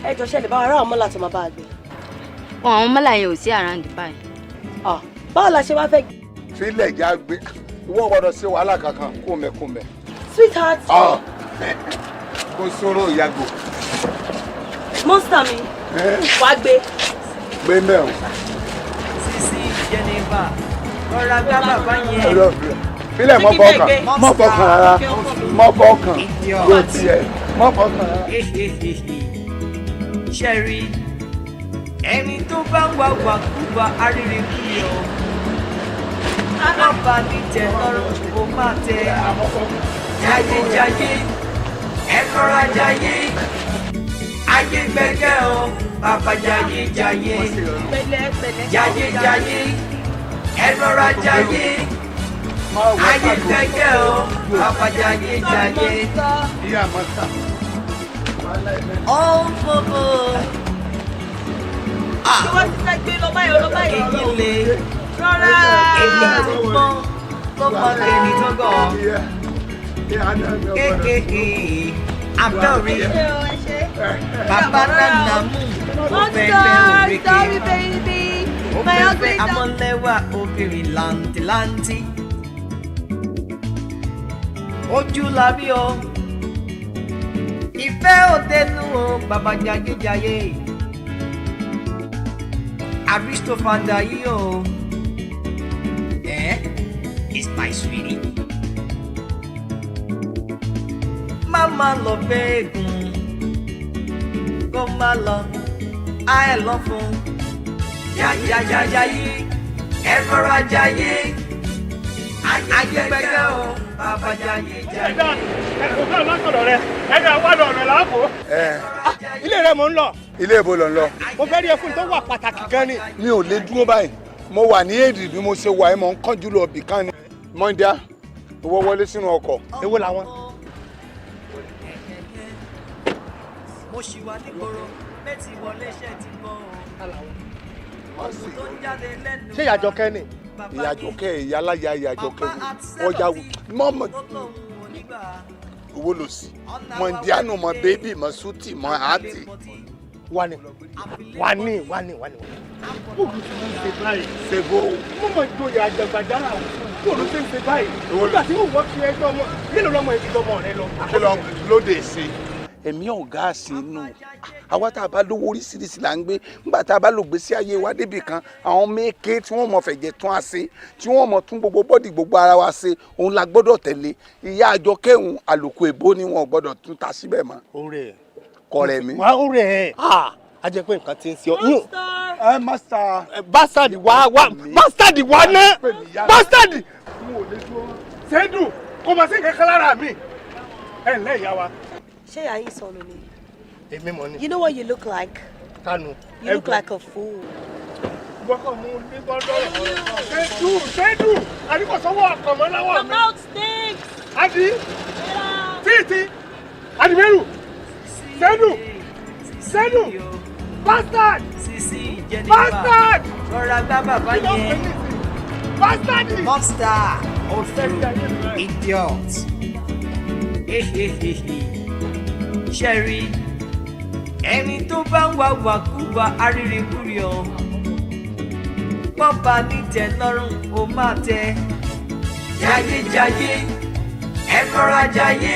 Ẹ jọ, ṣẹlẹ̀ bá ara àwọn mọ́là tó máa bá a gbé. Wọn àwọn mọ́là yẹn ò sí around báyìí. Ah, báwo la ṣe wá fẹ́. Fílẹ̀ já gbé, ìwọ gbọ́dọ̀ ṣe wàhálà kankan kúnmẹ́kúnmẹ́. Sweetheart. Ah, kó sóró ìyàgò. Monster mi. Wàá gbé. Gbé mẹ́rin. Sisi Jennifer, rọra gbá bàbá yẹn. Fílẹ̀, mọ́ fọkàn, mọ́ fọkàn rárá, mọ́ fọkàn yóò tiẹ̀, mọ́ fọkàn rárá. Ṣẹ́rí ẹni tó bá ń wá wàkúwà arírì kúrì o. Má bá ní tẹ lọ́rùn, kó má tẹ. Jayéjayé, ẹ rọra jayé. Ayé gbẹgẹ́ o, bàbá jayéjayé. Jayéjayé, ẹ rọra jayé. Ayé gbẹgẹ́ o, bàbá jayéjayé. Ìyá mọ́tà. Ó ń fòfò. Ṣé wọ́n ti fẹ́ gbé lọ báyìí, lọ báyìí? Èyí le. Rọra. Èmi tó gbọ́n ló mọ ẹni tó gọ̀. Kéékèèké abẹ́òrí. Bàbá nana mú. Ó fẹ́ fẹ́ òrèké. Sorry, baby. Ó My fẹ́ ugly fẹ́ amọ̀lẹ́wà obìnrin làǹtìlanti. Ojú la rí o. Ìfẹ́ òtẹnu o, bàbá jayéjayé. Aristofanda yìí o. Eh? It's my sweetie. Má lọ bẹ́ẹ̀gùn, kó má lọ, á ẹ̀ lọ fún. Jayajayayé, ẹ rọra jayé. Ayé gbẹgẹ́ o, bàbá jayé jayé. Ẹ̀dá ẹ̀dá lọ́sọ̀rọ̀ rẹ, ẹ̀dá wà lọ́rọ̀ làákò. Ilé rẹ mò ń lọ. Ilé ìbò ló ń lọ. Mo fẹ́ rí ẹ fún tó wà pàtàkì gan ni. Mi ò lè dúró báyìí, mo wà ní èdè bí mo ṣe wà ẹ́, mo ń kánjú lọ bì kan ni. Mọ́ndíá, ìwọ wọlé sínú ọkọ̀. Èwo làwọn. Mo ṣì wà nígboro, mẹ́tì wọlé ṣẹ́ ti gbọ́ o. Tó ń jáde lẹ́nu. Ṣé ìyàjọkẹ́ ni? Ìyàjọkẹ́, ìyáláyà ìyàjọkẹ́ ọjà mọ́mọ́ owó lò sí. Mọ̀ndíánù mọ̀ bébì mọ̀ sútì mọ̀ àátì. Wani wani wani wani. Bóòlù tí wọ́n ń ṣe báyìí. Ṣèbó. Mo mọ̀ ìgboyà àjàgbàjára o. Bóòlù tí ń ṣe báyìí. Nígbà tí wọ́n fi ẹjọ́ ọmọ mélòó lọ́mọ ìdíjọ́ ọmọ rẹ lọ. Kí ló lóde sí? Ẹ̀mí ọ̀gá sí inú. Àwa tá a bá lówó oríṣiríṣi là ń gbé. Nígbà tá a bá lò gbé sí ayé wa débì kan, àwọn méèké tí wọ́n mọ̀ fẹ̀jẹ̀ tún á ṣe, tí wọ́n mọ̀ tún gbogbo bọ́dì gbogbo ara wa ṣe, òun la gbọ́dọ̀ tẹ̀lé. Ìyá Àjọkẹ́ òun àlòkù èbó ni wọn ò gbọ́dọ̀ tún ta síbẹ̀ mọ́. Ó rẹ̀. Kọ̀rẹ̀ mi. Wà ó rẹ̀ ẹ̀. A jẹ́ pé nǹkan ti ń ṣe ọ́. Ẹ master. Bastard wá wá bastard wá ná. Bastard. Ṣédùn kò mà sí nǹkan kan lára mi. Ẹ ǹlẹ́ ìyá wa. Ṣé ìyá yín sọnù ni? Èmi mọ̀ ni. You know what you look like? Kanu. You look like a fool. Gbọ́kàn mú ní gbọ́dọ̀. Ṣédùn Ṣédùn àdìkọ̀sọ́wọ́ ọkọ̀ mọ́ láwọ̀ mi. Your mouth stinks. Adi. Títí. Adìmẹ́rù. Ṣédùn Ṣédùn bastard. Sisi Jennifer. Bastard. Rọra gbá bàbá yẹn. Bastard. Monster. Òfin. Idiot. Ṣẹ́rí. Ẹni tó bá ń wá wàkúwà arírikúri o. Bọ́ba ní tẹ́ lọ́rùn ó máa tẹ. Jayéjayé. Ẹ rọra jayé.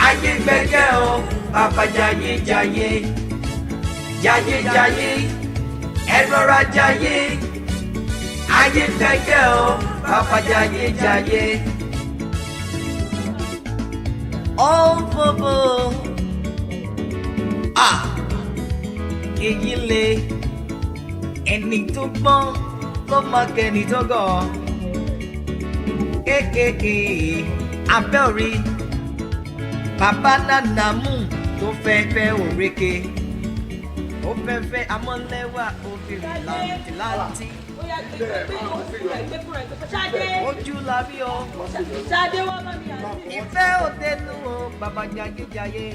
Ayé gbẹgẹ́ o, bàbá jayéjayé. Jayéjayé. Ẹ rọra jayé. Ayé gbẹgẹ́ o, bàbá jayéjayé. Ó ń fòfò. Èyí le. Ẹni tó gbọ́n ló máa kẹ́ni tó gọ̀. Kéékèèké abẹ́ òrí. Bàbá nànàmú tó fẹ́ fẹ́ òrékè. Ó fẹ́ fẹ́ amọ́lẹ́wà obìnrin làǹtìláǹtì. Ojú la bí o. Ṣadé wá bá mi àti. Ìfẹ́ òtẹ́nu o, bàbá jayéjayé.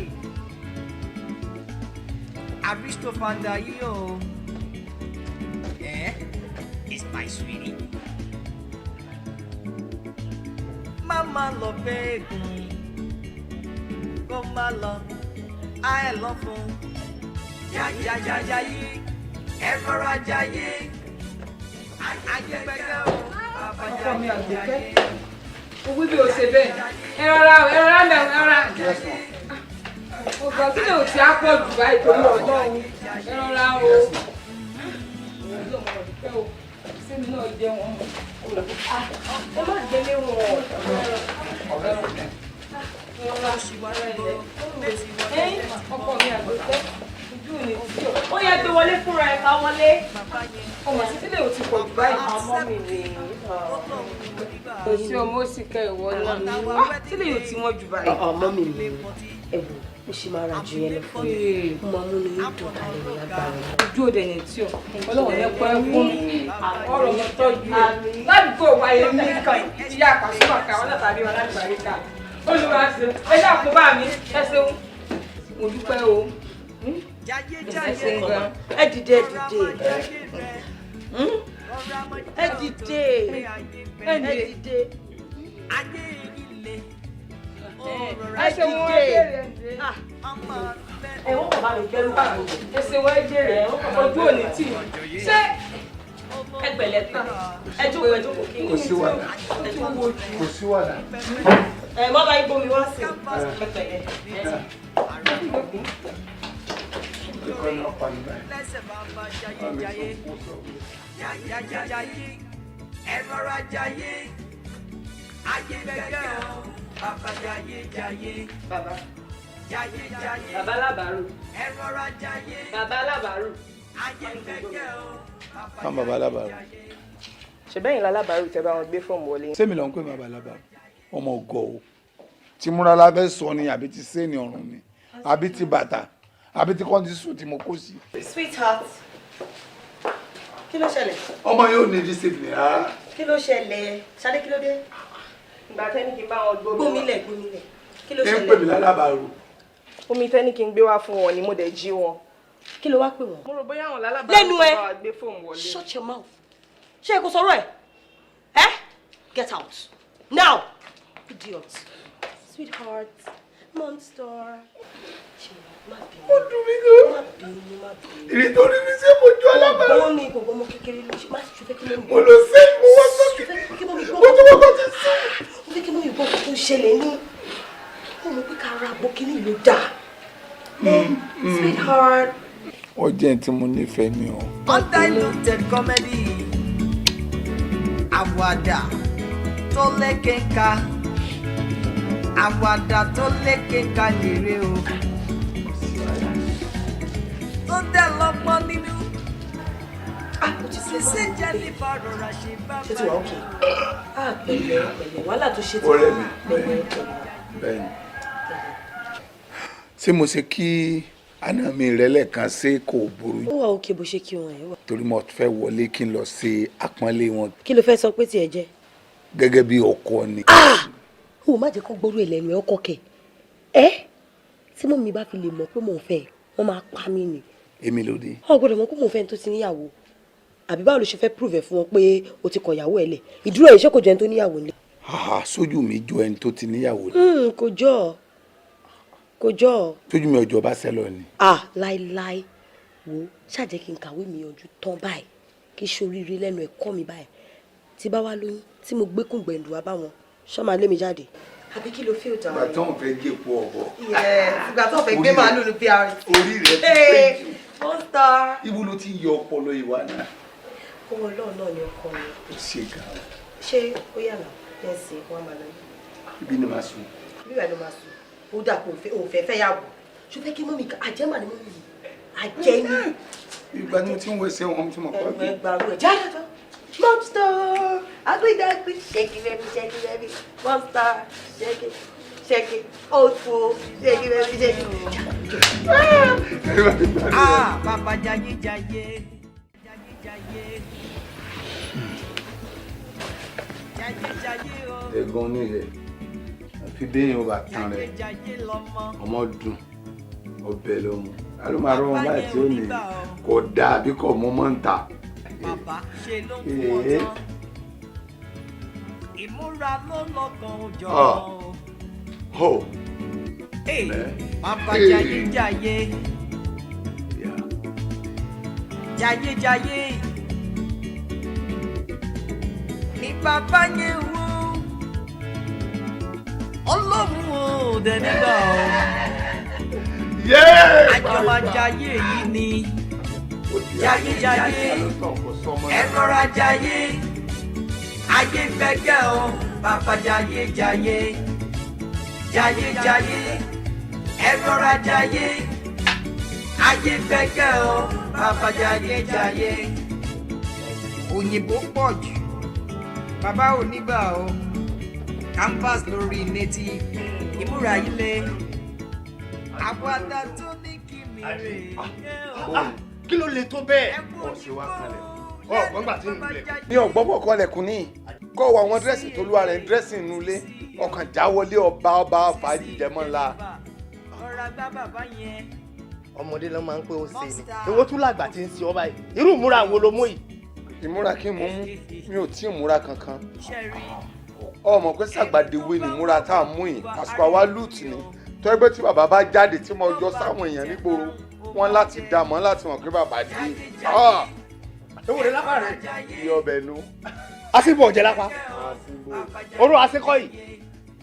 Aristofanda yìí o. Eh? It's my sweetie. Má lọ bẹ́ẹ̀gùn. Kó má lọ, á ẹ̀ lọ fún. Jayajayayé, ẹ rọra jayé. Ayé gbẹgẹ́ o, bàbá jayéjayé. O wí bí o ṣe bẹ́ẹ̀. Ẹ rọra o, ẹ rọra mẹ́rin, ẹ rọra. Ọgbà sílẹ̀ ò tí á pọ̀ jù báyìí torí Ọlọ́run. Ẹ rọra o. Sẹ́mi náà jẹun ọmọ. Ẹ má gbélé wọn. Ọkọ mi àgbẹ̀tẹ́, ojú mi tí o. Ó yẹ gbé wọlé fúnra ẹ̀ ká wọlé. Ọmọ títí lè ò ti pọ̀ jù báyìí. Ọmọ mi rèé. Kò sí ọmọ ó sì kẹ́ ìwọ náà. Sílẹ̀ yóò ti wọ́n jù báyìí. Ọmọ mi rèé. Ẹ wò ó ṣe máa ra ju yẹn lọ fún mi. Mo máa múnú yín dùn kalẹ̀ ní lágbára. Ojú òde ní tí o. Ọlọ́run ní pẹ́ fún mi. Ọ̀rọ̀ mi tọ́jú ẹ̀. Ládùúgbò wa èmi kan ìyá àpàṣùmọ̀ ká wọn náà tàbí wọn láti bàrí ká. Olúwa ṣe ẹ ṣàkóbá bá mi ẹ ṣeun. Mo dúpẹ́ o. Ẹ ṣeun gan. Ẹ dìde, ẹ dìde. Ẹ dìde. Ẹ dìde. Ẹ ṣeun ẹ jèrè. Ẹ wọ́n kàn bá mi gbẹ́rù bá mi. Ẹ ṣeun ẹ jèrè. Ojú òní tì. Ṣé ẹ pẹ̀lẹ́ pẹ̀lẹ́. Ẹ jókòó, ẹ jókòó kí n. Kò sí wàhálà. Kò sí wàhálà. Ẹ má bá yín gbómi wá sí. Ẹ pẹ̀lẹ́. Ẹ rọra jayé, ayé gbẹ̀gẹ́ o, bàbá jayé jayé. Bàbá. Jayé jayé. Bàbá alábàárù. Ẹ rọra jayé. Bàbá alábàárù. Ayé gbẹ̀gẹ́ o. Ká bàbá alábàárù. Ṣé bẹ́yìn lálábàárù tẹ bá wọn gbé fọ́ọ̀mù wọlé? Sẹ́mi ló ń pè bàbá alábàárù. Ọmọ ògọ̀ o. Tí múra la fẹ́ sọ ni àbí ti sẹ́ni ọ̀run ni àbí ti bàtà àbí ti kọ́ńtì sùn tí mo kó sí. Sweetheart, kí ló ṣẹlẹ̀? Ọmọ yóò ní discipline rárá. Kí ló ṣẹlẹ̀? Ṣadé kí ló dé? Ìgbà tẹ́ni kí n bá wọn gbómi. Gbómilẹ̀ gbómilẹ̀. Kí ló Ẹ ń ṣẹlẹ̀? pè mí lálábàárù. Omi tẹ́ni kí n gbé wá fún wọn ni mo dẹ̀ jí wọn. Kí ló wá pè wọ́n? Mo rò bóyá àwọn lálábàárù Lẹ́nu ẹ. tó bá wa gbé fóònù wọlé. Shut your mouth. Ṣé kò sọ̀rọ̀ ẹ̀? Ẹ́ get out now idiot. Sweetheart, monster. Má bínú. Ó dùn mí gan. Má bínú, má bínú. Ìrìn tó rí mi ṣé mo jọ alábàárù. Ọgbọ́n mi kò gbọ́mọ kékeré ló ṣe má ṣe fẹ́ kí mọ́mí. Mo lọ sí mo wá sókè. Kí mọ́mí gbọ́. Mo tún wọ́n ti sùn. Mo fẹ́ kí mọ́mí gbọ́ kó tó ṣẹlẹ̀ ní. Ó mọ̀ pé ká ra bókínì ló dáa. Sweetheart. Ó jẹ́ tí mo nífẹ̀ẹ́ mi o. Undiluted comedy. Àwàdà tó lékenkà. Àwàdà tó lékenkà lèrè o. Tó dẹ̀ lọ́gbọ́n nínú. Sísè jẹ́ nípa rọra ṣe bá Ṣé ti wà ókè? Ah, pẹ̀lẹ́ pẹ̀lẹ́ wàhálà tó ṣe ti Ọ̀rẹ́ mi. pẹ̀lẹ́ pẹ̀lẹ́. Bẹ́ẹ̀ni. Ṣé mo ṣe kí àná mi rẹ lẹ́ẹ̀kan ṣé kò burú Ó wà ókè bó ṣe kí wọn ẹ̀ wà. torí mo fẹ́ wọlé kí n lọ ṣe àpọ́nlé wọn Kí ló fẹ́ sọ pé tiẹ̀ jẹ́? gẹ́gẹ́ bí ọkọ ni. O má jẹ́ kó gbọ́rú ẹ̀ lẹ́nu ẹ̀ ọkọ kẹ̀. Ẹ́ tí mọ́mí bá fi lè mọ̀ pé mò ń fẹ́ ẹ, wọ́n máa pa mí ni. Èmi ló dé. O gbọ́dọ̀ mọ̀ pé mò ń fẹ́ ẹni tó ti níyàwó. Àbí báwo ló ṣe fẹ́ prove ẹ̀ fún wọn pé o ti kọ ìyàwó ẹ̀ lẹ̀? Ìdúró ẹ̀ ṣé kò jẹ́ ẹni tó níyàwó ni? Haha, sójú mi jọ ẹni tó ti níyàwó ni. Kò jọ ọ́. Kò jọ ọ́. Sójú mi ọjọ́ bá sẹ́lọ̀ ni. Ah, láíláí wo ṣáà jẹ́ kí n kàwé mi yanjú tán báyìí kí ṣoríire lẹ́nu ẹ̀kọ́ mi báyìí tí bá wá lóyún tí mo gbé kùngbẹ̀ǹdù wá bá wọn ṣọ́ máa lé mi jáde. Àbí kí ló fi òjà Ìgbà tó ń fẹ́ jẹ́po ọ̀bọ. Ìgbà tó fẹ́ gbé màálù ní BRT. Orí rẹ̀ ti pé jù. Monster. Ibo ló ti yọ ọpọlọ ìwà náà? Owó Ọlọ́run náà ni ọkọ mi. Ó ṣe gan. Ṣé ó yà náà? Yẹn sì wọ́n máa lọ yìí. Ibi ni màá sùn. Bí ìwà ló máa sùn, ó dà pé òun fẹ́ fẹ́ yàwó. Ṣé o fẹ́ kí mọ́mì àjẹ́ mà ní mọ́mì yìí? Àjẹ́ ni. Ìgbà tí mo ti ń wẹsẹ̀ wọn tí mo kọ́ Ẹnu ẹ gbàrú ẹ̀ jáde jọ. Monster! Ugly duckly, shake it baby, shake it baby. Monster, shake it, shake it. Old school, shake it baby, shake it. Ah, bàbá jayé jayé. Jayé jayé o. Ẹ̀gbọ́n nílẹ̀ àfi béèyàn bá tán rẹ̀ Jayé lọ́mọ. ọmọ dùn ọbẹ̀ ló mu alo máa rọ wọn báyìí tí ó ní kò dáa àbí kò mọ́ mọ́ ń ta. Bàbá ṣe ló ń fún ọ tán. Ìmúra ló lọ́kàn òjò. Ho. Bàbá jayé jayé. Jayé jayé. Ní bàbá yẹn wò. Ọlọ́run ò dẹ̀ nígbà o. Àjọ máa jayé yìí ni. Jayé jayé. Ẹ rọra jayé. Ayé gbẹ̀gẹ́ o. Bàbá jayé jayé. Jayé jayé. Ẹ rọra jayé. Ayé gbẹ̀gẹ́ o. Bàbá jayé jayé. Òyìnbó pọ̀ jù. Bàbá ò nígbà o. Canvas lórí native. Ìmúra ilé. Àwàdà tó ní kí mi rè é. Kí ló le tó bẹ́ẹ̀? Ọ̀sẹ̀ wa kalẹ̀. Ọ̀gbọ́n gbà tí ń lulẹ̀. Ní ọ̀gbọ́n kọlẹ̀kùn ní kọ́ wa àwọn dírẹ́sì tó lúwa rẹ̀ ń dírẹ́sì nulẹ̀ ọkàn jáwọlé ọba ọba fàájì jẹmọ́ ńlá. Rọra gbá bàbá yẹn. Ọmọdé ló máa ń pé ó ṣe ni. Èwo tún làgbà tí ń ṣe ọ báyìí? Irú ìmúra wo ló mú yìí? Ìmúra kí n mú mú mi ò tí ì múra kankan. Ọmọ pé sàgbàdéwé ni múra tá a mú yìí àsìkò àwa lùtì ni tó ẹgbẹ́ tí bàbá bá jáde tí mo yọ sáwọn èèyàn nígboro wọn láti dá mọ́ láti mọ̀ pé bàbá dé. Ewo de lápá rẹ? Iye ọbẹ̀ nu. Asínbó ọ̀jẹ̀ lápá. Oró asínkọ́ yìí.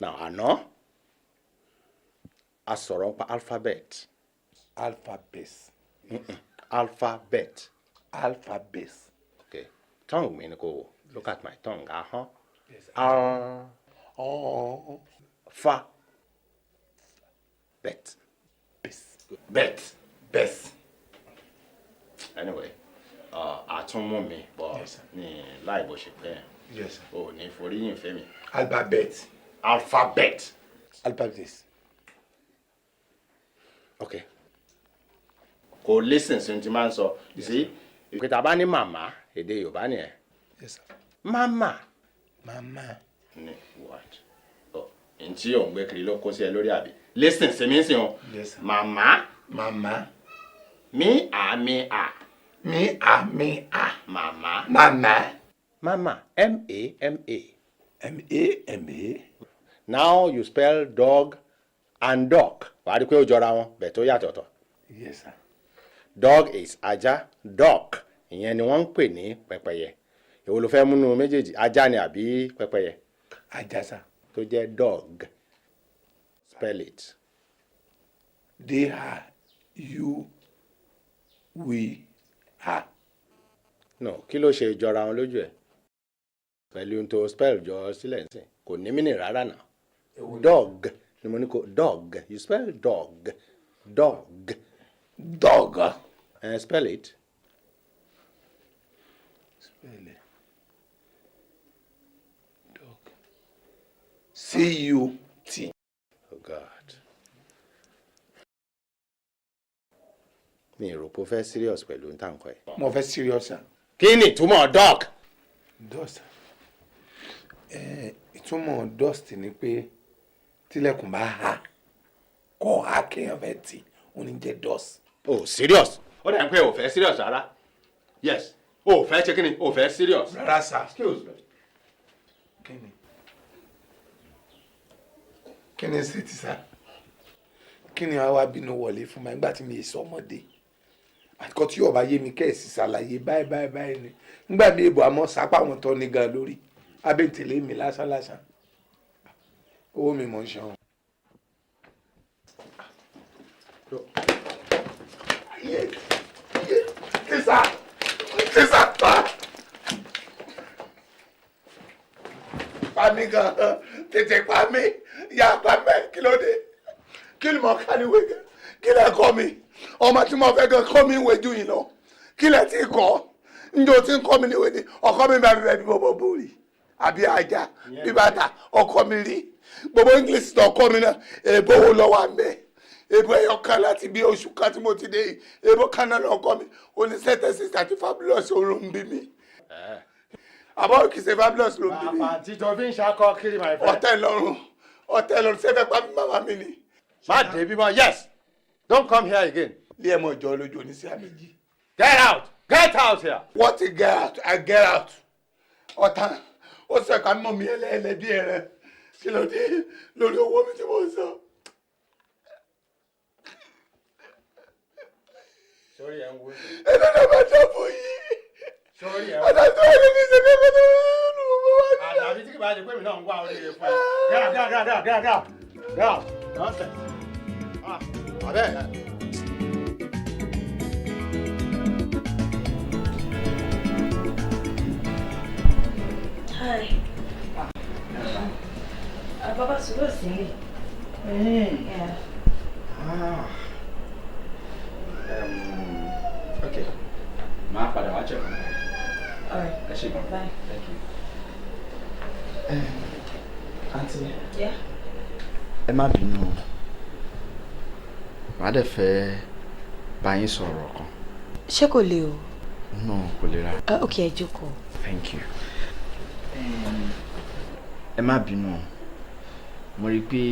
Now àná a sọ̀rọ̀ nípa alphabet. Alphabet. Alphabet. Alphabet. Okay, tongue mi ni kò wò. Look at my tongue. Ahọ́n. Yes. Al. Oh. Fa. Bet. Bet. Best. Anyway, àtúnmú mi bọ̀ ní láì bó ṣe pẹ́. Yes, sir. O ní foríyìn fẹ́mi. Alphabet. Alphabet. Alphabet. Okay. Kò listen sí ohun tí máa ń sọ. You see, ìpè bá ní màmá, èdè Yorùbá nìyẹn. Yes, sir. Mama. Mama. Ní what? Oh, ntí ò ń gbé kiri ló kó sí ẹ lórí àbí? Listen sí mi sí o. Yes, sir. Màmá. Mama. Mi à mi à. Mi à mi à. Màmá. Mama. Mama. M A M A. M A M A. Now you spell dog and dog. Wàá rí i pé ó jọra wọn, bẹ̀ tó yàtọ̀tọ̀. Yes, sir. Dog is ajá, duck ìyẹn ni wọ́n ń pè ní pẹ́pẹ́yẹ. Èwo ló fẹ́ múnú méjèèjì, ajá ni àbí pẹ́pẹ́yẹ? Ajá, sir. Tó jẹ́ dog. Spell it. D A U W A. No, kí ló ṣe jọra wọn lójú ẹ̀? Pẹ̀lú ohun tó spell jọ sílẹ̀ nísìn, kò ní mí nì rárá náà. Dog ni mo ní kó dog. You spell dog. Dog. Dog. Spell it. Spell it. Dog. C U T. Oh God. Mi rò pé o fẹ́ serious pẹ̀lú ní tàǹkọ́ ẹ̀. Mo fẹ́ serious, sir. Kí ni ìtumọ̀ dog? Dust. Ìtumọ̀ dust ni pé tílẹ̀kùn bá hà kọ́ ha kéèyàn fẹ́ tì ó ní jẹ́ dust. Oh, serious? Ó dà ń pé o fẹ́ serious rárá. Yes. O fẹ́ ṣe kí ni? O fẹ́ serious. Rárá, sir. Excuse me. Kí ni? Kí ni ṣe ti sá? Kí ni àwa bínú wọlé fún mi nígbà tí mi sọ ọmọdé? Àtikọ́ tí yóò bá yé mi kẹ́ẹ̀sì ṣàlàyé báyìí báyìí báyìí ni. Nígbà mi èbò àmọ́ sápá àwọn tọ́ ni gan lórí. Abẹ́ntẹ̀lé mi lásán lásán. Owó mi mò ń ṣan. Tísà tísà pa pa mí gan, tètè pa mí, yà pa mẹ́, kí ló dé? Kí ni mo ká ní wé gan? Kí lẹ kọ́ mi? Ọmọ tí mo fẹ́ gan kọ́ mi ń wejú yìí lọ. Kí lẹ ti kọ́? Njẹ́ o ti ń kọ́ mi ní wé ni? Ọkọ mi bá mi bẹ̀ bí bọ́bọ́ bóòlì àbí ajá bí bàtà ọkọ mi rí. Gbogbo English tó kọ́ mi náà, èèbó wo lọ wà mẹ́? Èèbó ẹyọ kan láti bí oṣù kan tí mo ti dé yìí, èèbó kan náà lọ kọ́ mi. Oní sentences àti fabulous ló ń bí mi. Àbọ̀ kìí ṣe fabulous ló ń bí mi. Àpàtì tó fi ń ṣakọ kiri, my friend. Ọ̀tẹ̀ lọ́rùn, ọ̀tẹ̀ lọ́rùn, ṣé fẹ́ pa mí màmá mi ni? Má dé bímọ, yes. Don't come here again. Ilé ẹ̀ mọ̀ jọ lójú oníṣẹ́ àméjì. Get out! Get out here! What a get out? I get out. Ọ̀tá, ó sọ ẹ̀ka mọ́ mi ẹlẹ́ẹ̀lẹ́ bí ẹ̀rẹ̀. Kí ló dé lórí owó mi tí mo ń sọ? Sórí ẹ̀ ń wo. Ẹ̀dá náà máa dábò yìí. Sórí ẹ̀ ń wo. Àdàtọ̀ ẹni ní ṣe kẹ́kọ̀ọ́ tó ń lù ú wá ní. Àdàbí tí kì bá ṣe pé mi náà ń wá oríire fún ẹ. Get out, get out, get out, get out, get out. Nonsense. Ah, abẹ́. Hi. Baba Sulu sí nílé. Yeah. Ah. Okay. Màá padà wá check on her. All right. Ẹ ṣé gan. Bye. Thank you. Aunty. Yeah. Ẹ má bínú o. Màá dẹ̀ fẹ́ bá yín sọ̀rọ̀ kan. Ṣé kò le o? No, kò le rárá. Okay, ẹ jókòó. Thank you. Ẹ má bínú o. Mo rí i pé